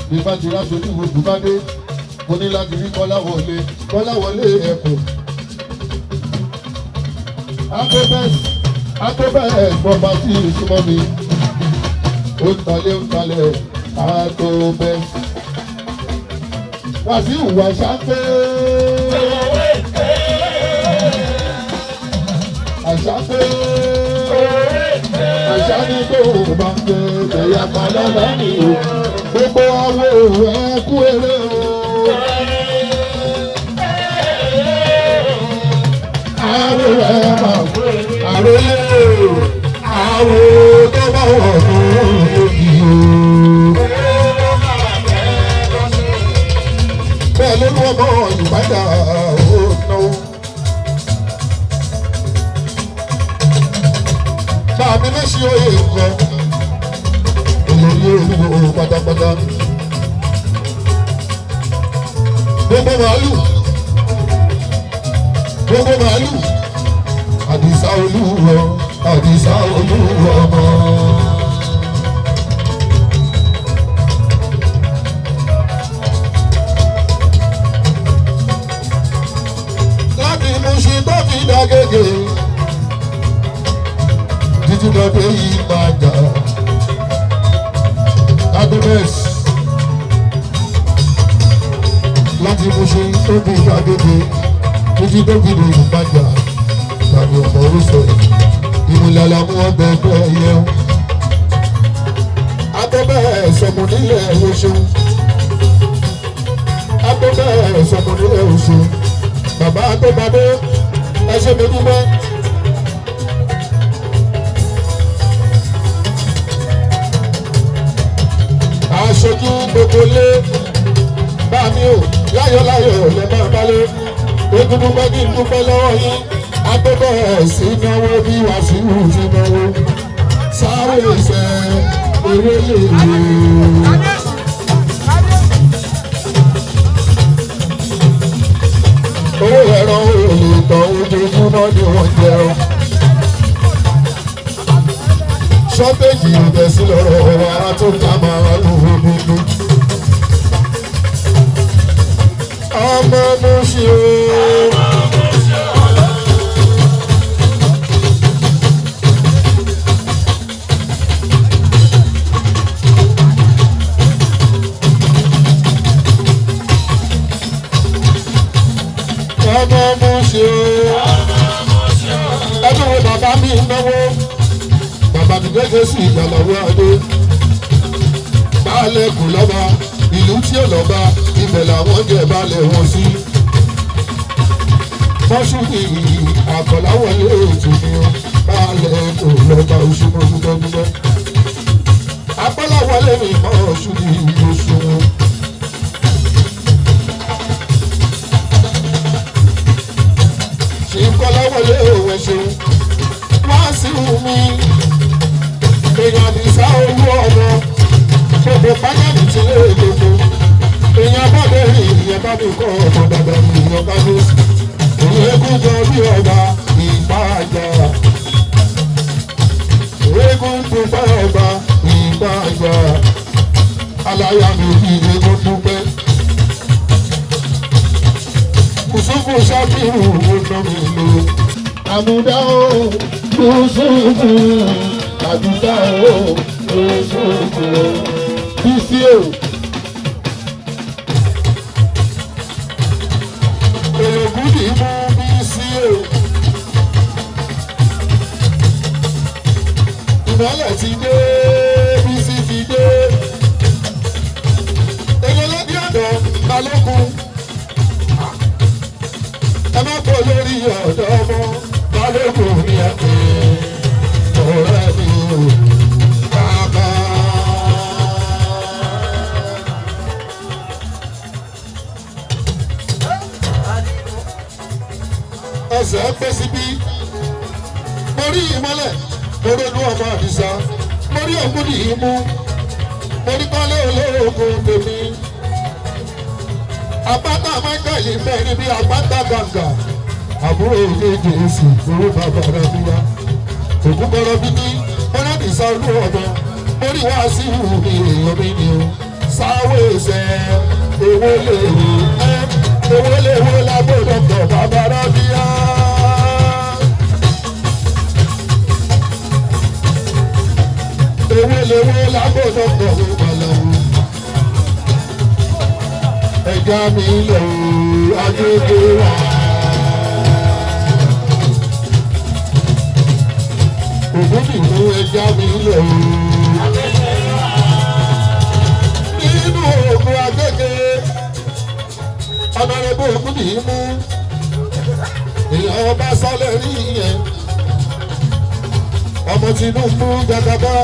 Bí bá ti ráṣojú Ògùnbádé, mo ní láti rí Kọ́lá wọlé. Kọ́lá wọlé ẹ̀kọ́. Akébẹ̀s Akébẹ̀s property súnmọ́ mi. Ó ń talé ó ń talẹ̀ Akébẹ̀s. Wàsíù wà ṣáńpé. Àṣàpé. Àṣà ní kó o bá ń gbé ẹ̀yà padà lẹ́yìn o. Gbogbo awo ẹ kú eré o. Àrò ẹ máa àròlé o. Àrò tó bá wọ̀ fún òbí o. Bẹ́ẹ̀ ló lọ́wọ́ mọ́ ìbàdàn ó náwó. Bàmí ló ṣe oyè nǹkan. Olórí olúwo pátápátá. Gbogbo màálù. Gbogbo màálù. Àdìsá olúwo, Àdìsá olúwo ọmọ. Láti Mushin tó fi dá gègé títí lọ́dẹ yìí máa jà. Agnes láti Mushin tó fi dá gègé títí tó fi dé yìí máa jà. Tàbí ọmọ orúfẹ́ ìmúlẹ̀ mú ọbẹ̀ ẹgbẹ́ yẹn. Agbẹ́bẹ́ sọmọ nílẹ̀ oṣù. Agbẹ́bẹ́ sọmọ nílẹ̀ oṣù. Bàbá Agbẹ́badé ẹ ṣé mi dúpẹ́. Aṣojú gbogbo lé bá mi ò láyọ̀láyọ̀ lè máa bá lé. Egungun bá kí n dúpẹ́ lọ́wọ́ yín. Agbẹ́bẹ́ sí náwó bí Wàsíù ti náwó. Sáré ìṣẹ́ eré lè wò. Owó ẹ̀rọ olè tán ojoojúmọ́ ni wọ́n jẹun. Ṣọ́téèjì ò bẹ̀ sí lọ́rọ̀ wa tó ká máa lù ú nínú. Ọmọ Mushin o. Ọmọ Mushin o. Ẹbí wo bàbá mi náwó? Bàbá mi gẹ́gẹ́ sí ìgbàlọ́wọ́ adé. Baálẹ̀ kò lọ́ba, ìlú tí ò lọ́ba, ibẹ̀ làwọn jẹ baálẹ̀ wọn sí. Mọ́ṣúrì àkọ́láwọlé ètò ni ó. Baálẹ̀ kò lọ́ba oṣù mọ́ dúpẹ́dúpẹ́. Akọ́láwọlé mi mọ́ṣúrì oṣù wọn. mi èèyàn àdìsá owó ọmọ gbogbo pátánì tí lè gbogbo èèyàn bọ́dẹ̀ rí ìyẹn bá mi kọ́ ọmọ dàgbà mi ìyẹn kábíyèsí òun eégún jọ bí ọba Ìpájà eégún dúpẹ́ ọba Ìpájà aláya mi kì í eégún dúpẹ́ kùsùkù sábìrù ló ná mi lò. Àmúdá o, kùsùkù, àdúgbà o, kùsùkù, Bísí o. Èrògùn ní mú bísí o. Ìmọ̀lẹ̀ ti dé, bísí ti dé. Èyàn lọ́dí ọ̀dọ̀ balógun. Ẹ má pọ̀ lórí ọ̀dọ́ ọmọ balógun ní ẹ̀pẹ́. Ọ̀rẹ́ mi ò bàbá. Ẹsẹ̀ pé síbí mo rí ìmọ́lẹ̀ mo ronú ọmọ àdìsá mo rí ògúndì ìmú mo rí kọ́lé olóògùn tèmi àpáta michael bẹ́ẹ̀ ni bí àpáta gàǹgà àbúrò òjèèjì èsì owó bàbá rẹ̀ bí wá òkú kọ́rọ́ bí ní mọ́nàdìsá olú ọ̀dọ́ mo rí wá sí ìhù mi èèyàn mi ni o sáwọ́ ẹsẹ̀ owó lè wò ẹ́ owó lè wò lágbódò tọ̀ bàbá rẹ̀ bí wá. Ewé lewé lágbódò tọ̀ ló balẹ̀ o. Ẹja mi lè o, agbègbè wa. Ògùn mi mú ẹja mi lè o. Nínú ògùn agbègbè, ọ̀nàrẹ́bù ògùn mi mú. Èèyàn ọba sálẹ̀ rí yẹn. Ọmọ Tinubu gàgàbá.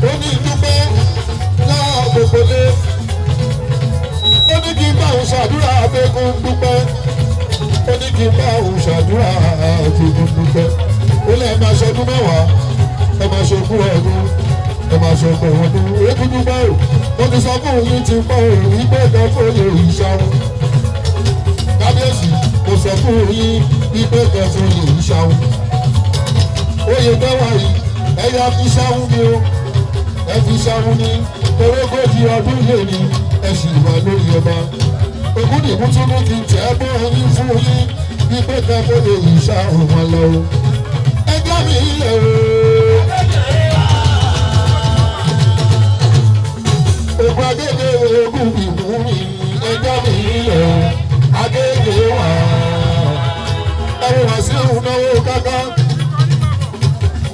Ó ní dúpẹ́ láà gbogbo lé. Ó ní kí n bá òun ṣàdúrà abẹ́kún dúpẹ́. Ó ní kí n bá òun ṣàdúrà abẹ́kún dúpẹ́. Ó lẹ́ máa ṣọdún mẹ́wàá, ẹ máa ṣogún ọdún, ẹ máa ṣọgbọ̀n ọdún. Eégún dúpẹ́ o, mo ti sọ fún yín ti pọ̀ òun wípé kan kó lè ṣàwọn. Kábíyèsí, mo sọ fún yín wípé kan kó lè ṣàwọn. Oyè tẹ́wà yìí, ẹ̀yà fi ṣàwọn ni o, ẹ fi ṣàwọn ni, orógójì ọdún lè ní ẹ sì wà lórí ọba. Ògúndìmú tún ní kí n tẹ́ bọ́ yín fún yín wípé kan kó lè ṣàwọn wọn lọ. Ẹjọ́ mi ilẹ̀ o. Ògùn agége ogún ìmú mi, ẹjọ́ mi ilẹ̀ o. Agége wà. Ẹ̀rù wá sí ìnáwó káká.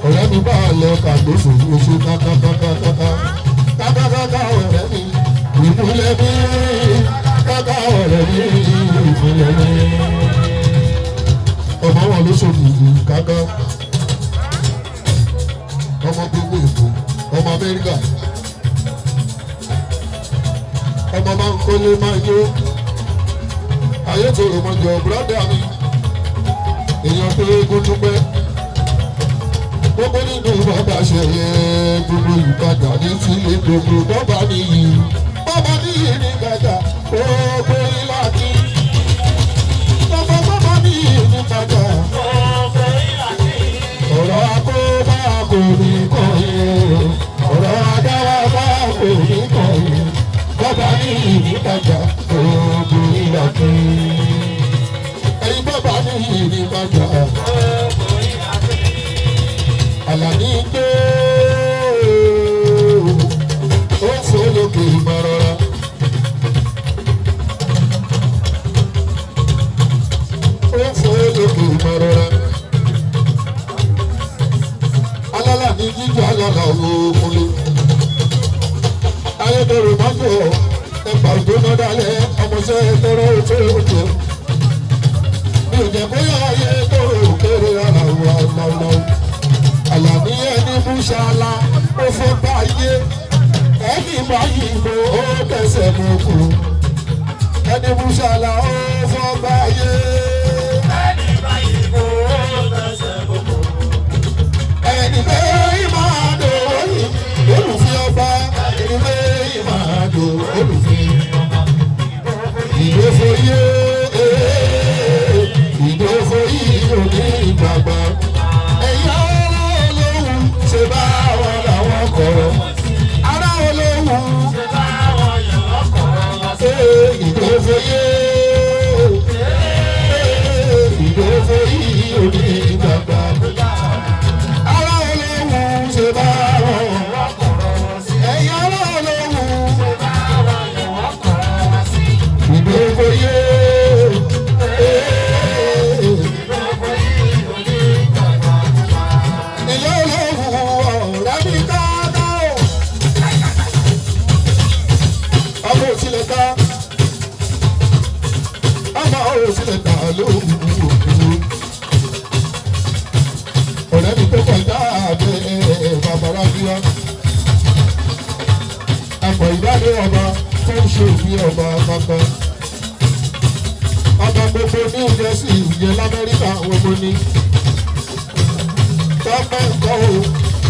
Ọ̀rẹ́ mi bá lọ kàgbóso oṣù kákákákáká. Kákákáká ọ̀rẹ́ mi, ìmúlẹ̀ mi. Káká ọ̀rẹ́ mi, ìmúlẹ̀ mi. Ọmọ wọn ló ṣòdì káká. Ọmọ gbogbo Èkó, ọmọ Amẹ́ríkà. Ọmọ máa ń kólé máa yó. Ayé tòrò mọ́jọ bùrọ́dà mi. Èèyàn tó eégún dúpẹ́. Gbogbo nínú bàbá ṣe yẹ gbogbo Ìbàdàn ní sílé gbogbo bàbá nìyí. Bàbá nìyí ní gàjà gbogbo ìlàkì. Bàbá bàbá nìyí ní gàjà. Ọ̀rọ̀ akóbá kò ní kàn yín. Ọ̀rọ̀ adáwà bá kò ní kàn yín. Bàbá nìyí ní gàjà gbogbo ìlàkì. Ẹ̀yin bàbá nìyí ní gàjà. Àlàní gbé ó fò lókè ìmọ̀rọ̀ra. Ó fò lókè ìmọ̀rọ̀ra. Alálà ní jíjọ alálà owó kúnlé. Ayédèrú mọ́tò ẹ̀pà ògbóná dálẹ̀ ọmọọṣẹ́ tọrọ tó tó. Mi ò jẹ́ bóyá ayédèrú kéré aláwọ̀ aláwọ̀. Àlàní ẹni búṣálá ó fọ́ báyé ẹni báyìí bò ó tẹsẹ̀ mú kù ẹni búṣálá ó fọ́ báyé. Ẹni báyìí bò ó tẹsẹ̀ mú kù. Ìdófòye, ìdófòyí òní ìgbàgbọ́. Ẹ̀yà ará olóhùn ṣe bá wọn làwọn kọ̀rọ̀. Ará olóhùn ṣe bá wọn yàn kọ̀rọ̀ wọn sí. Ìdófòye, ìdófòyí òní ìgbàgbọ́. Ará olóhùn ṣe bá wọn kọ̀rọ̀ wọn sí. Ẹ̀yà ará olóhùn ṣe bá wọn yàn kọ̀rọ̀ wọn sí. Ìdófòye. Ilé olóhùn ọ̀rẹ́ mi káàká o. Ọmọ òsílẹ̀ ká. Ọmọ òsílẹ̀ ká lóhùn òkú. Ọ̀rẹ́ mi tó kọjá àbẹ̀ bàbá Rábíwá. Àpọ̀ ìdálé ọba tó ń ṣe òbí ọba kankan. Ọba gbogbo ní Jẹ́sí ìyẹn l'Amẹ́ríkà àwọn ọmọ ní. Tọ́pẹ́ nǹkan o,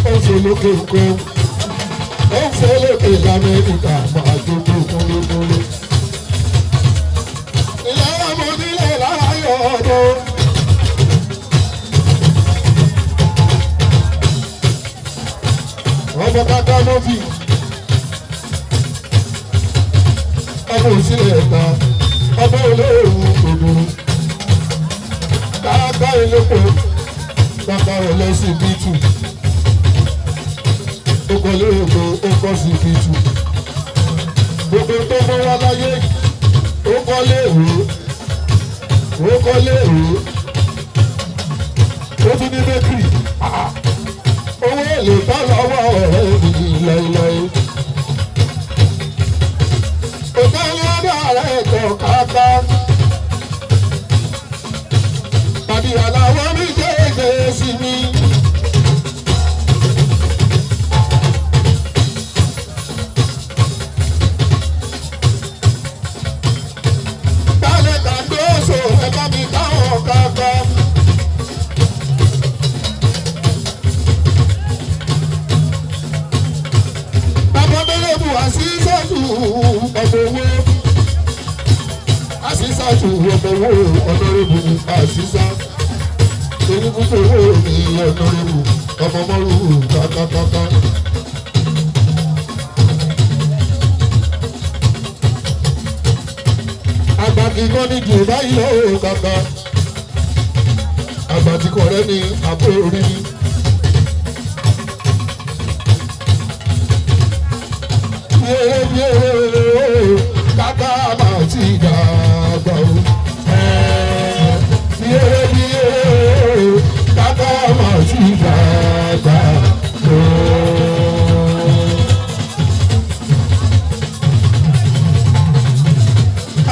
ó ń ṣe lókè nǹkan. Ó ń ṣe lókè l'Amẹ́ríkà máa jókòó kúnlékúnlé. Ilé ọmọ nílé láyọ̀ ọdún. Ọmọ kàkà mọ́fì. Ọmọ òsílẹ̀ ẹ̀ka. Ọmọ olóòrùn òdòdó. Kàkà elépo. Kàkà ọlẹ́sìn bítù. Ó kọ léèpo, ó kọ́ sí bítù. Gbogbo tó mú wá láyé, ó kọ́ léèwé. Ó kọ́ léèwé. Ó tún ní bẹ́kìrì. Owó èlé bá lọ́wọ́ ọ̀rẹ́ mi láéláé. Òkè lọ́dọ̀ rẹ̀ kọ̀ káká. Tàbí aláwọ̀ mi jẹ́jẹ́ sí mi. Bálẹ̀ kàdóso ẹ bá mi káwọn káká. Bàbá Bẹ́lẹ́bù àṣìṣàtù ọmọ owó. Àṣìṣàtù ọmọ owó ọ̀nàrẹ́bù àṣìṣà. Oníkúkú owó mi ọ̀nàrẹ́bù ọmọ mọ́rù kákákáká. Àgbà kíkọ́ ní jù báyìí lọ́wọ́ kàkà. Àgbà tí kò rẹ́ ní àbó orí ni. Yéré kàkà máa ti dàgbà o. Yéré kàkà máa ti dàgbà o.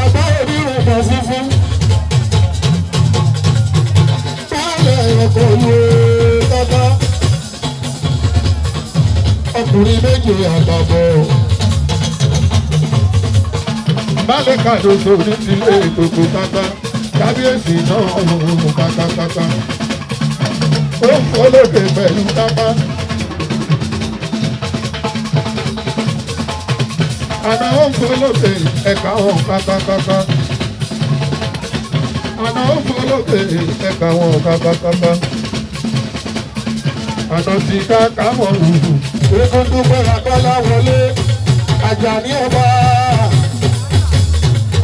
Àgbà onírúurú funfun. Báàlẹ̀ ọkọ̀ wo kàkà. Ọkùnrin méje àtàbọ̀. Bálẹ̀ kàdóso ní tilé ìkòkò káká, kábíyèsí náà òun kákákáká. Ó ń fọlọ́kè pẹ̀lú kápá. Àná ó ń fọlọ́kè ẹ̀ka wọn kákákáká. Àná ó ń fọlọ́kè ẹ̀ka wọn kákákáká. Àná ti káká mọ̀ rúrù. Eégún dúpẹ́ Akọ́lá wọlé, Àjàní ọba.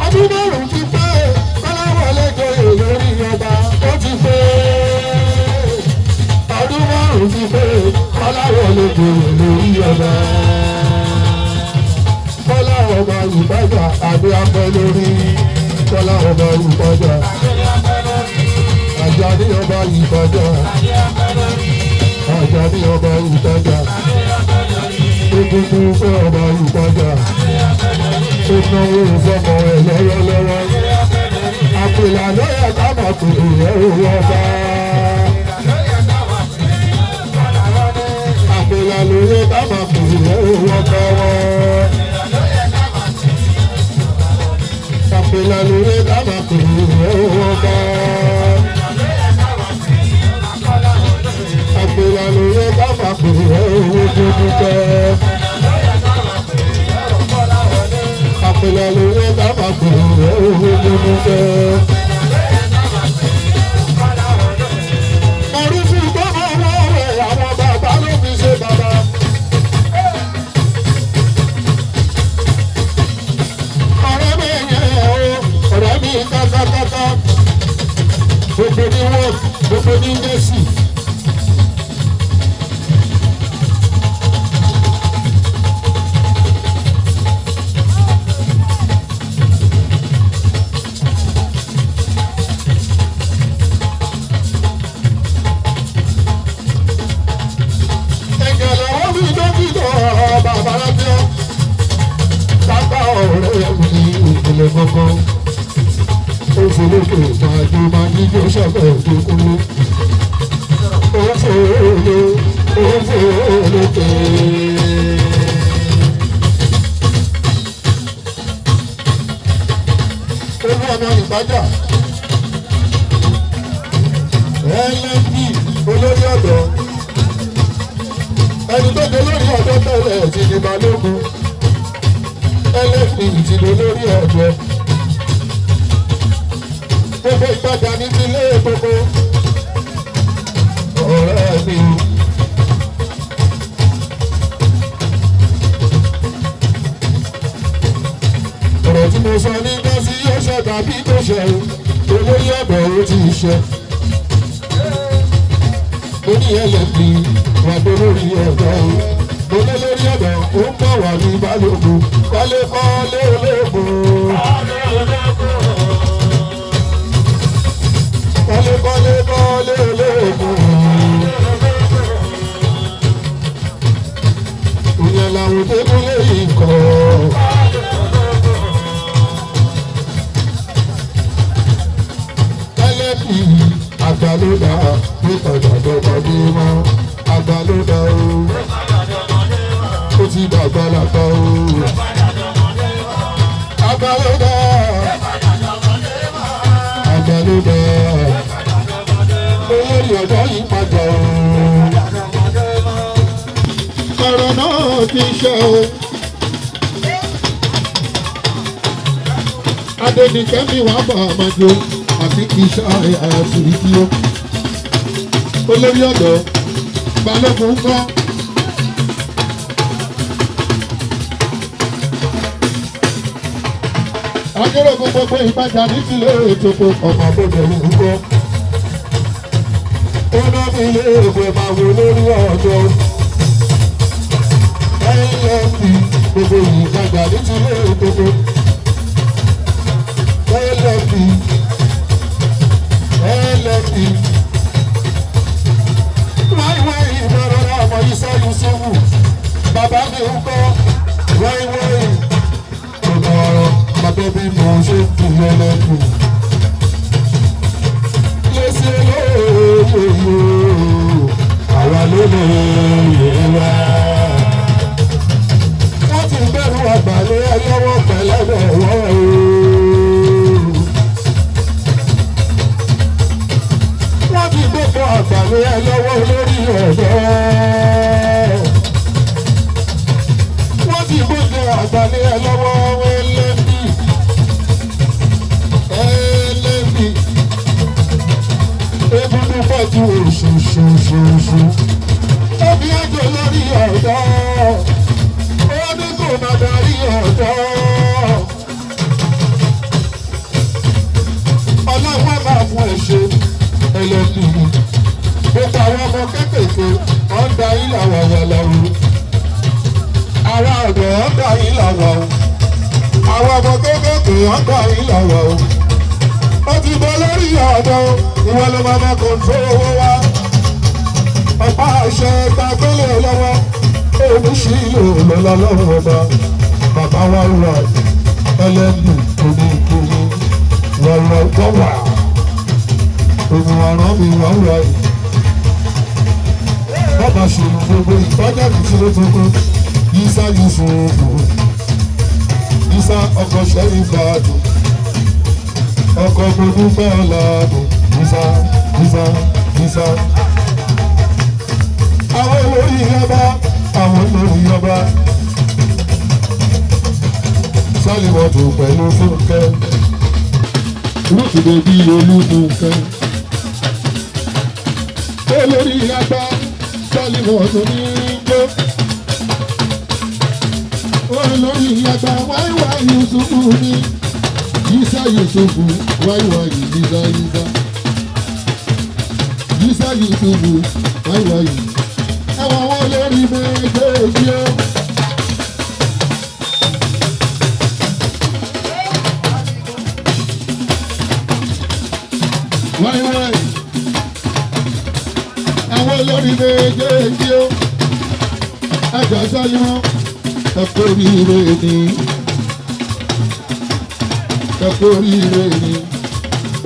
Ọdún márùn-ún ti pé Kọ́láwọlé joyè lórí ọba, ó ti pé. Ọdún márùn-ún ti pé Kọ́láwọlé joyè lórí ọba. Kọ́lá ọba Ìpájà àbí apẹ́ lórí. Kọ́lá ọba Ìpájà. Àjàní ọba Ìpájà. Àjàní ọba Ìpájà. Egungun fẹ́ ọba Ìpájà. Ó náwó fọmọ ẹ̀ lọ́wọ́lọ́wọ́. Àpèlà ló yẹ ká máa pè é owó ọba. Àpèlà ló yẹ ká máa pè é owó ọba wọn. Àpèlà ló yẹ ká máa pè é owó ọba. Àpèlà ló yẹ ká máa pè é owó dúdú tẹ́. Àpèlà ló yẹ ká máa pè é owó dúdú. Dúpẹ́. Mọ̀rúfù tó mọ̀ wọ́n rẹ̀ àwọn bàbá ló fi ṣe bàbá. Ọ̀rẹ́ mi yẹn o, ọ̀rẹ́ mi kákákáká. Gbogbo ní wọ́ọ̀kì, gbogbo ní Jésì. Ẹ̀jẹ̀ lọ́wọ́ mi dókítà bàbá lábíọ́. Bàbá ọ̀rẹ́ mi ìpìlẹ̀ gbọ́ngàn. Ó folókè máa jó máa jíjó sọ́kẹ̀ òdòkúnlé. Ó fòló ó fòlókè. Olú ọmọ Ìpájà. LNP olórí ọ̀dọ́ ẹni tó dé lórí ọ̀dọ́ tẹ́lẹ̀ ti di balógun LNP ti dé lórí ọ̀dọ́ gbogbo ìtajà ní ti lé gbogbo ọ̀rẹ́ mi o. Ọ̀rọ̀ tí mo sọ ní gásí yóò ṣe tàbí tó ṣe o olórí ọ̀dọ́ ó ti ṣe. Mo ní LNP wà tó lórí ọ̀dọ́ o. Mo lé lórí ọ̀dọ́ ó ń bọ̀ wá ní balógun kọ́lé kọ́lé ológun. Kọ́lé kọ́lé kọ́lé ológun. Ìyẹn làwọn tó kúlé yìí kọ́. LNP àgbàlódà ló padà dọ́gbàdé mọ́ àgbàlódà o ó ti dàgbà lápá o àgbàlódà àgbàlódà olórí ọ̀dọ́ yìí padà o. Ọ̀rọ̀ náà ti ṣe o. Adéníkẹ́mi wàá bá a máa jó àti kì í ṣe àṣírí ó. Olórí ọ̀dọ́ Balógun ń kọ́. Akérògùn gbogbo ìbàjá ní tilé ètòkò ọmọ àbọ̀dọ̀ ń kọ́. Ó ná mi ilé èkó ẹ̀ máa wo lórí ọ̀dọ́. LNP gbogbo ìbàjá ní tilé ètòkò. LNP LNP wáíwáí ìbára ọmọ Isa Yusufu bàbá mi ń kọ́ wáíwáí ọmọ ọ̀rọ̀ bàbá bí mo ṣe ń kú lẹ́lẹ́kù. Lẹ́sẹ̀ lóòyò àwa ló lóye wa. Wọ́n ti bẹ̀rù àgbàlẹ̀ ẹlọ́wọ́ pẹ̀lẹ́bẹ̀ wọ́n o. Wọ́n ti gbogbo àgbàlẹ̀ ẹlọ́wọ́ lórí ọ̀dọ́. Wọ́n ti gbogbo àgbàlẹ̀ ẹlọ́wọ́ LNP. LNP. Egungun pọ̀jù oṣooṣooṣooṣo. Omi àjò lórí ọ̀dọ́. Ó ní kò má darí ọ̀dọ́. Ọlọ́run á máa fún ẹ ṣe LNP. Gbogbo àwọn ọmọ kéékèèké wọ́n ń da yín làwọ̀ wọ̀ lọ́wọ́. Ará ọ̀dọ̀ wọ́n ń da yín làwọ̀ o. Àwọn ọmọ kéékèèké wọ́n ń da yín làwọ̀ o. Ó ti bọ́ lórí ọ̀dọ́ ìwọ ló máa ma kọ̀ǹtró owó wa. Ọ̀pá àṣẹ ta gbélé lọ́wọ́. Èmi sì lò lọ́lá lọ́wọ́ ọba. Bàbá wa rà LNP kò ní ìkíni. Wọ̀rọ̀ gbọ́wà. Òmùwàrán mi wà rà yìí. Bàbá ṣèlú gbogbo ìtọ́jà mi tí ó tó kú. Isa Yusufu. Isa ọkọ̀ ṣẹ́rí gbàdùn. Ọkọ̀ gbogbo ọ̀làdùn. Isa Isa Isa. Àwọn olórí ọba àwọn olórí ọba. Sálíwọ̀tò pẹ̀lú Fúnkẹ́. Rúùtù bèbí Olúfúnkẹ́. Olórí àgbà Sálímọ̀ tó ní jó. Olórí àgbà wáíwá Yusufu ní. Yísà Yusufu wáíwá yìí Yísà Yísà. Yísà Yusufu wáíwá yìí. Ẹ̀wọ̀n wọn lórí méjèèjì o. Wáíwáì. Àwọn olórí méjèèjì o. Ẹjọ́ sọ́yún wọn. Ẹ kú oríire ni. Ẹ kú oríire ni.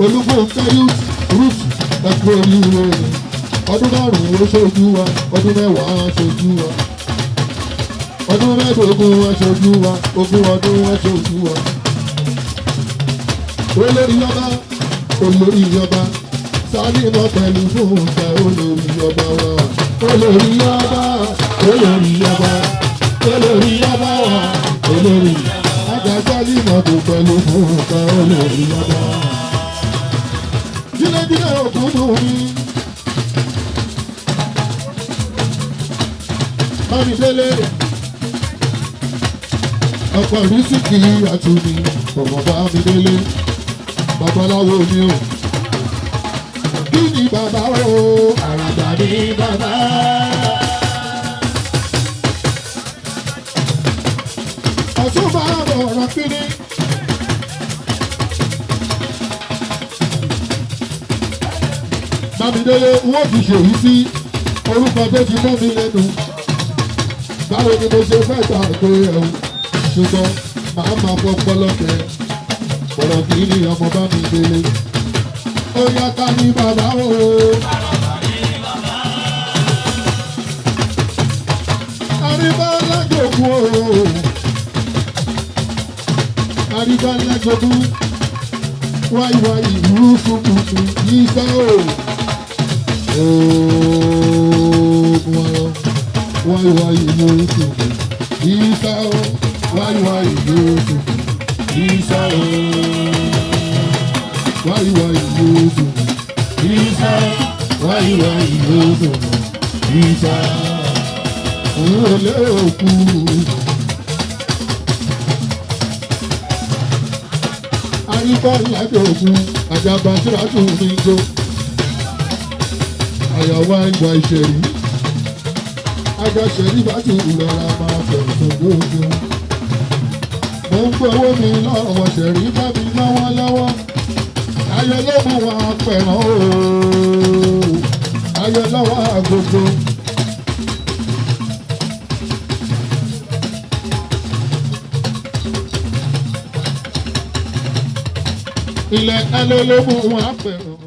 Olúfúnkẹ́ youth root ẹ kú oríire ni. Ọdún 5 ó ṣojú wa, ọdún 10 á ṣojú wa. Ọdún 15 á ṣojú wa, 20 ọdún á ṣojú wa. Olórí ọba, olórí ọba, Sálímọ̀ pẹ̀lú Fúnkẹ́ olórí ọba wa. Olórí ọba, olórí ọba, olórí ọba wa, olórí. Àjà Sálímọ̀ tó pẹ̀lú Fúnkẹ́ olórí ọba. Jílẹ̀jílẹ̀ òkúndùn mi. Bámidélé ọkọ̀ rísíkì àtúnmí ọmọ Bámidélé babaláwo ni o. Kí ni bàbá o? Àràbà ni bàbá. Ọ̀tún bá bọ̀rọ̀ kíní. Bámidélé wọ́n fi ṣèyí sí orúkọ tó ti mọ́ mi lẹ́nu. Báwo ni mo ṣe fẹ́ gbà pé ẹ̀hún ṣùgbọ́n màá máa fọpọlọ tẹ ọ̀rọ̀ kì í ní ọmọ bá mi délé. Ó yá ká ní bàbá o. Àríbá lájòkú o. Àríbá lájòkú. Wáíwáí ìlú fúnfún yíṣẹ́ o. Oògùn ọ̀rọ̀ wáíwáí ìlú fúnfún yíṣẹ́ o. Wáíwáí ìlú fúnfún yíṣẹ́ o. Wáíwáí ìlú fúnfún yíṣẹ́ o. Wáíwáí ìlú fúnfún yíṣẹ́ o. Òun ò lé òkú. Àríkọ́ ìyájọ́ òkun àjàmbá síráàtù mi jó. Àyàwó àìgbà ìṣẹ̀rí. Àjọṣẹ̀rí bá ti ìrọ̀rà máa fẹ̀sùn lójú. Mo ń gbowó mi lọ́wọ́ ṣẹ̀rí bá mi lọ́wọ́lọ́wọ́. Ayọ̀ ló mú wa pẹ̀ràn ooo. Ayọ̀ lọ́wọ́ àgógó. Ilẹ̀ alẹ́ ló mú wa pẹ̀ràn.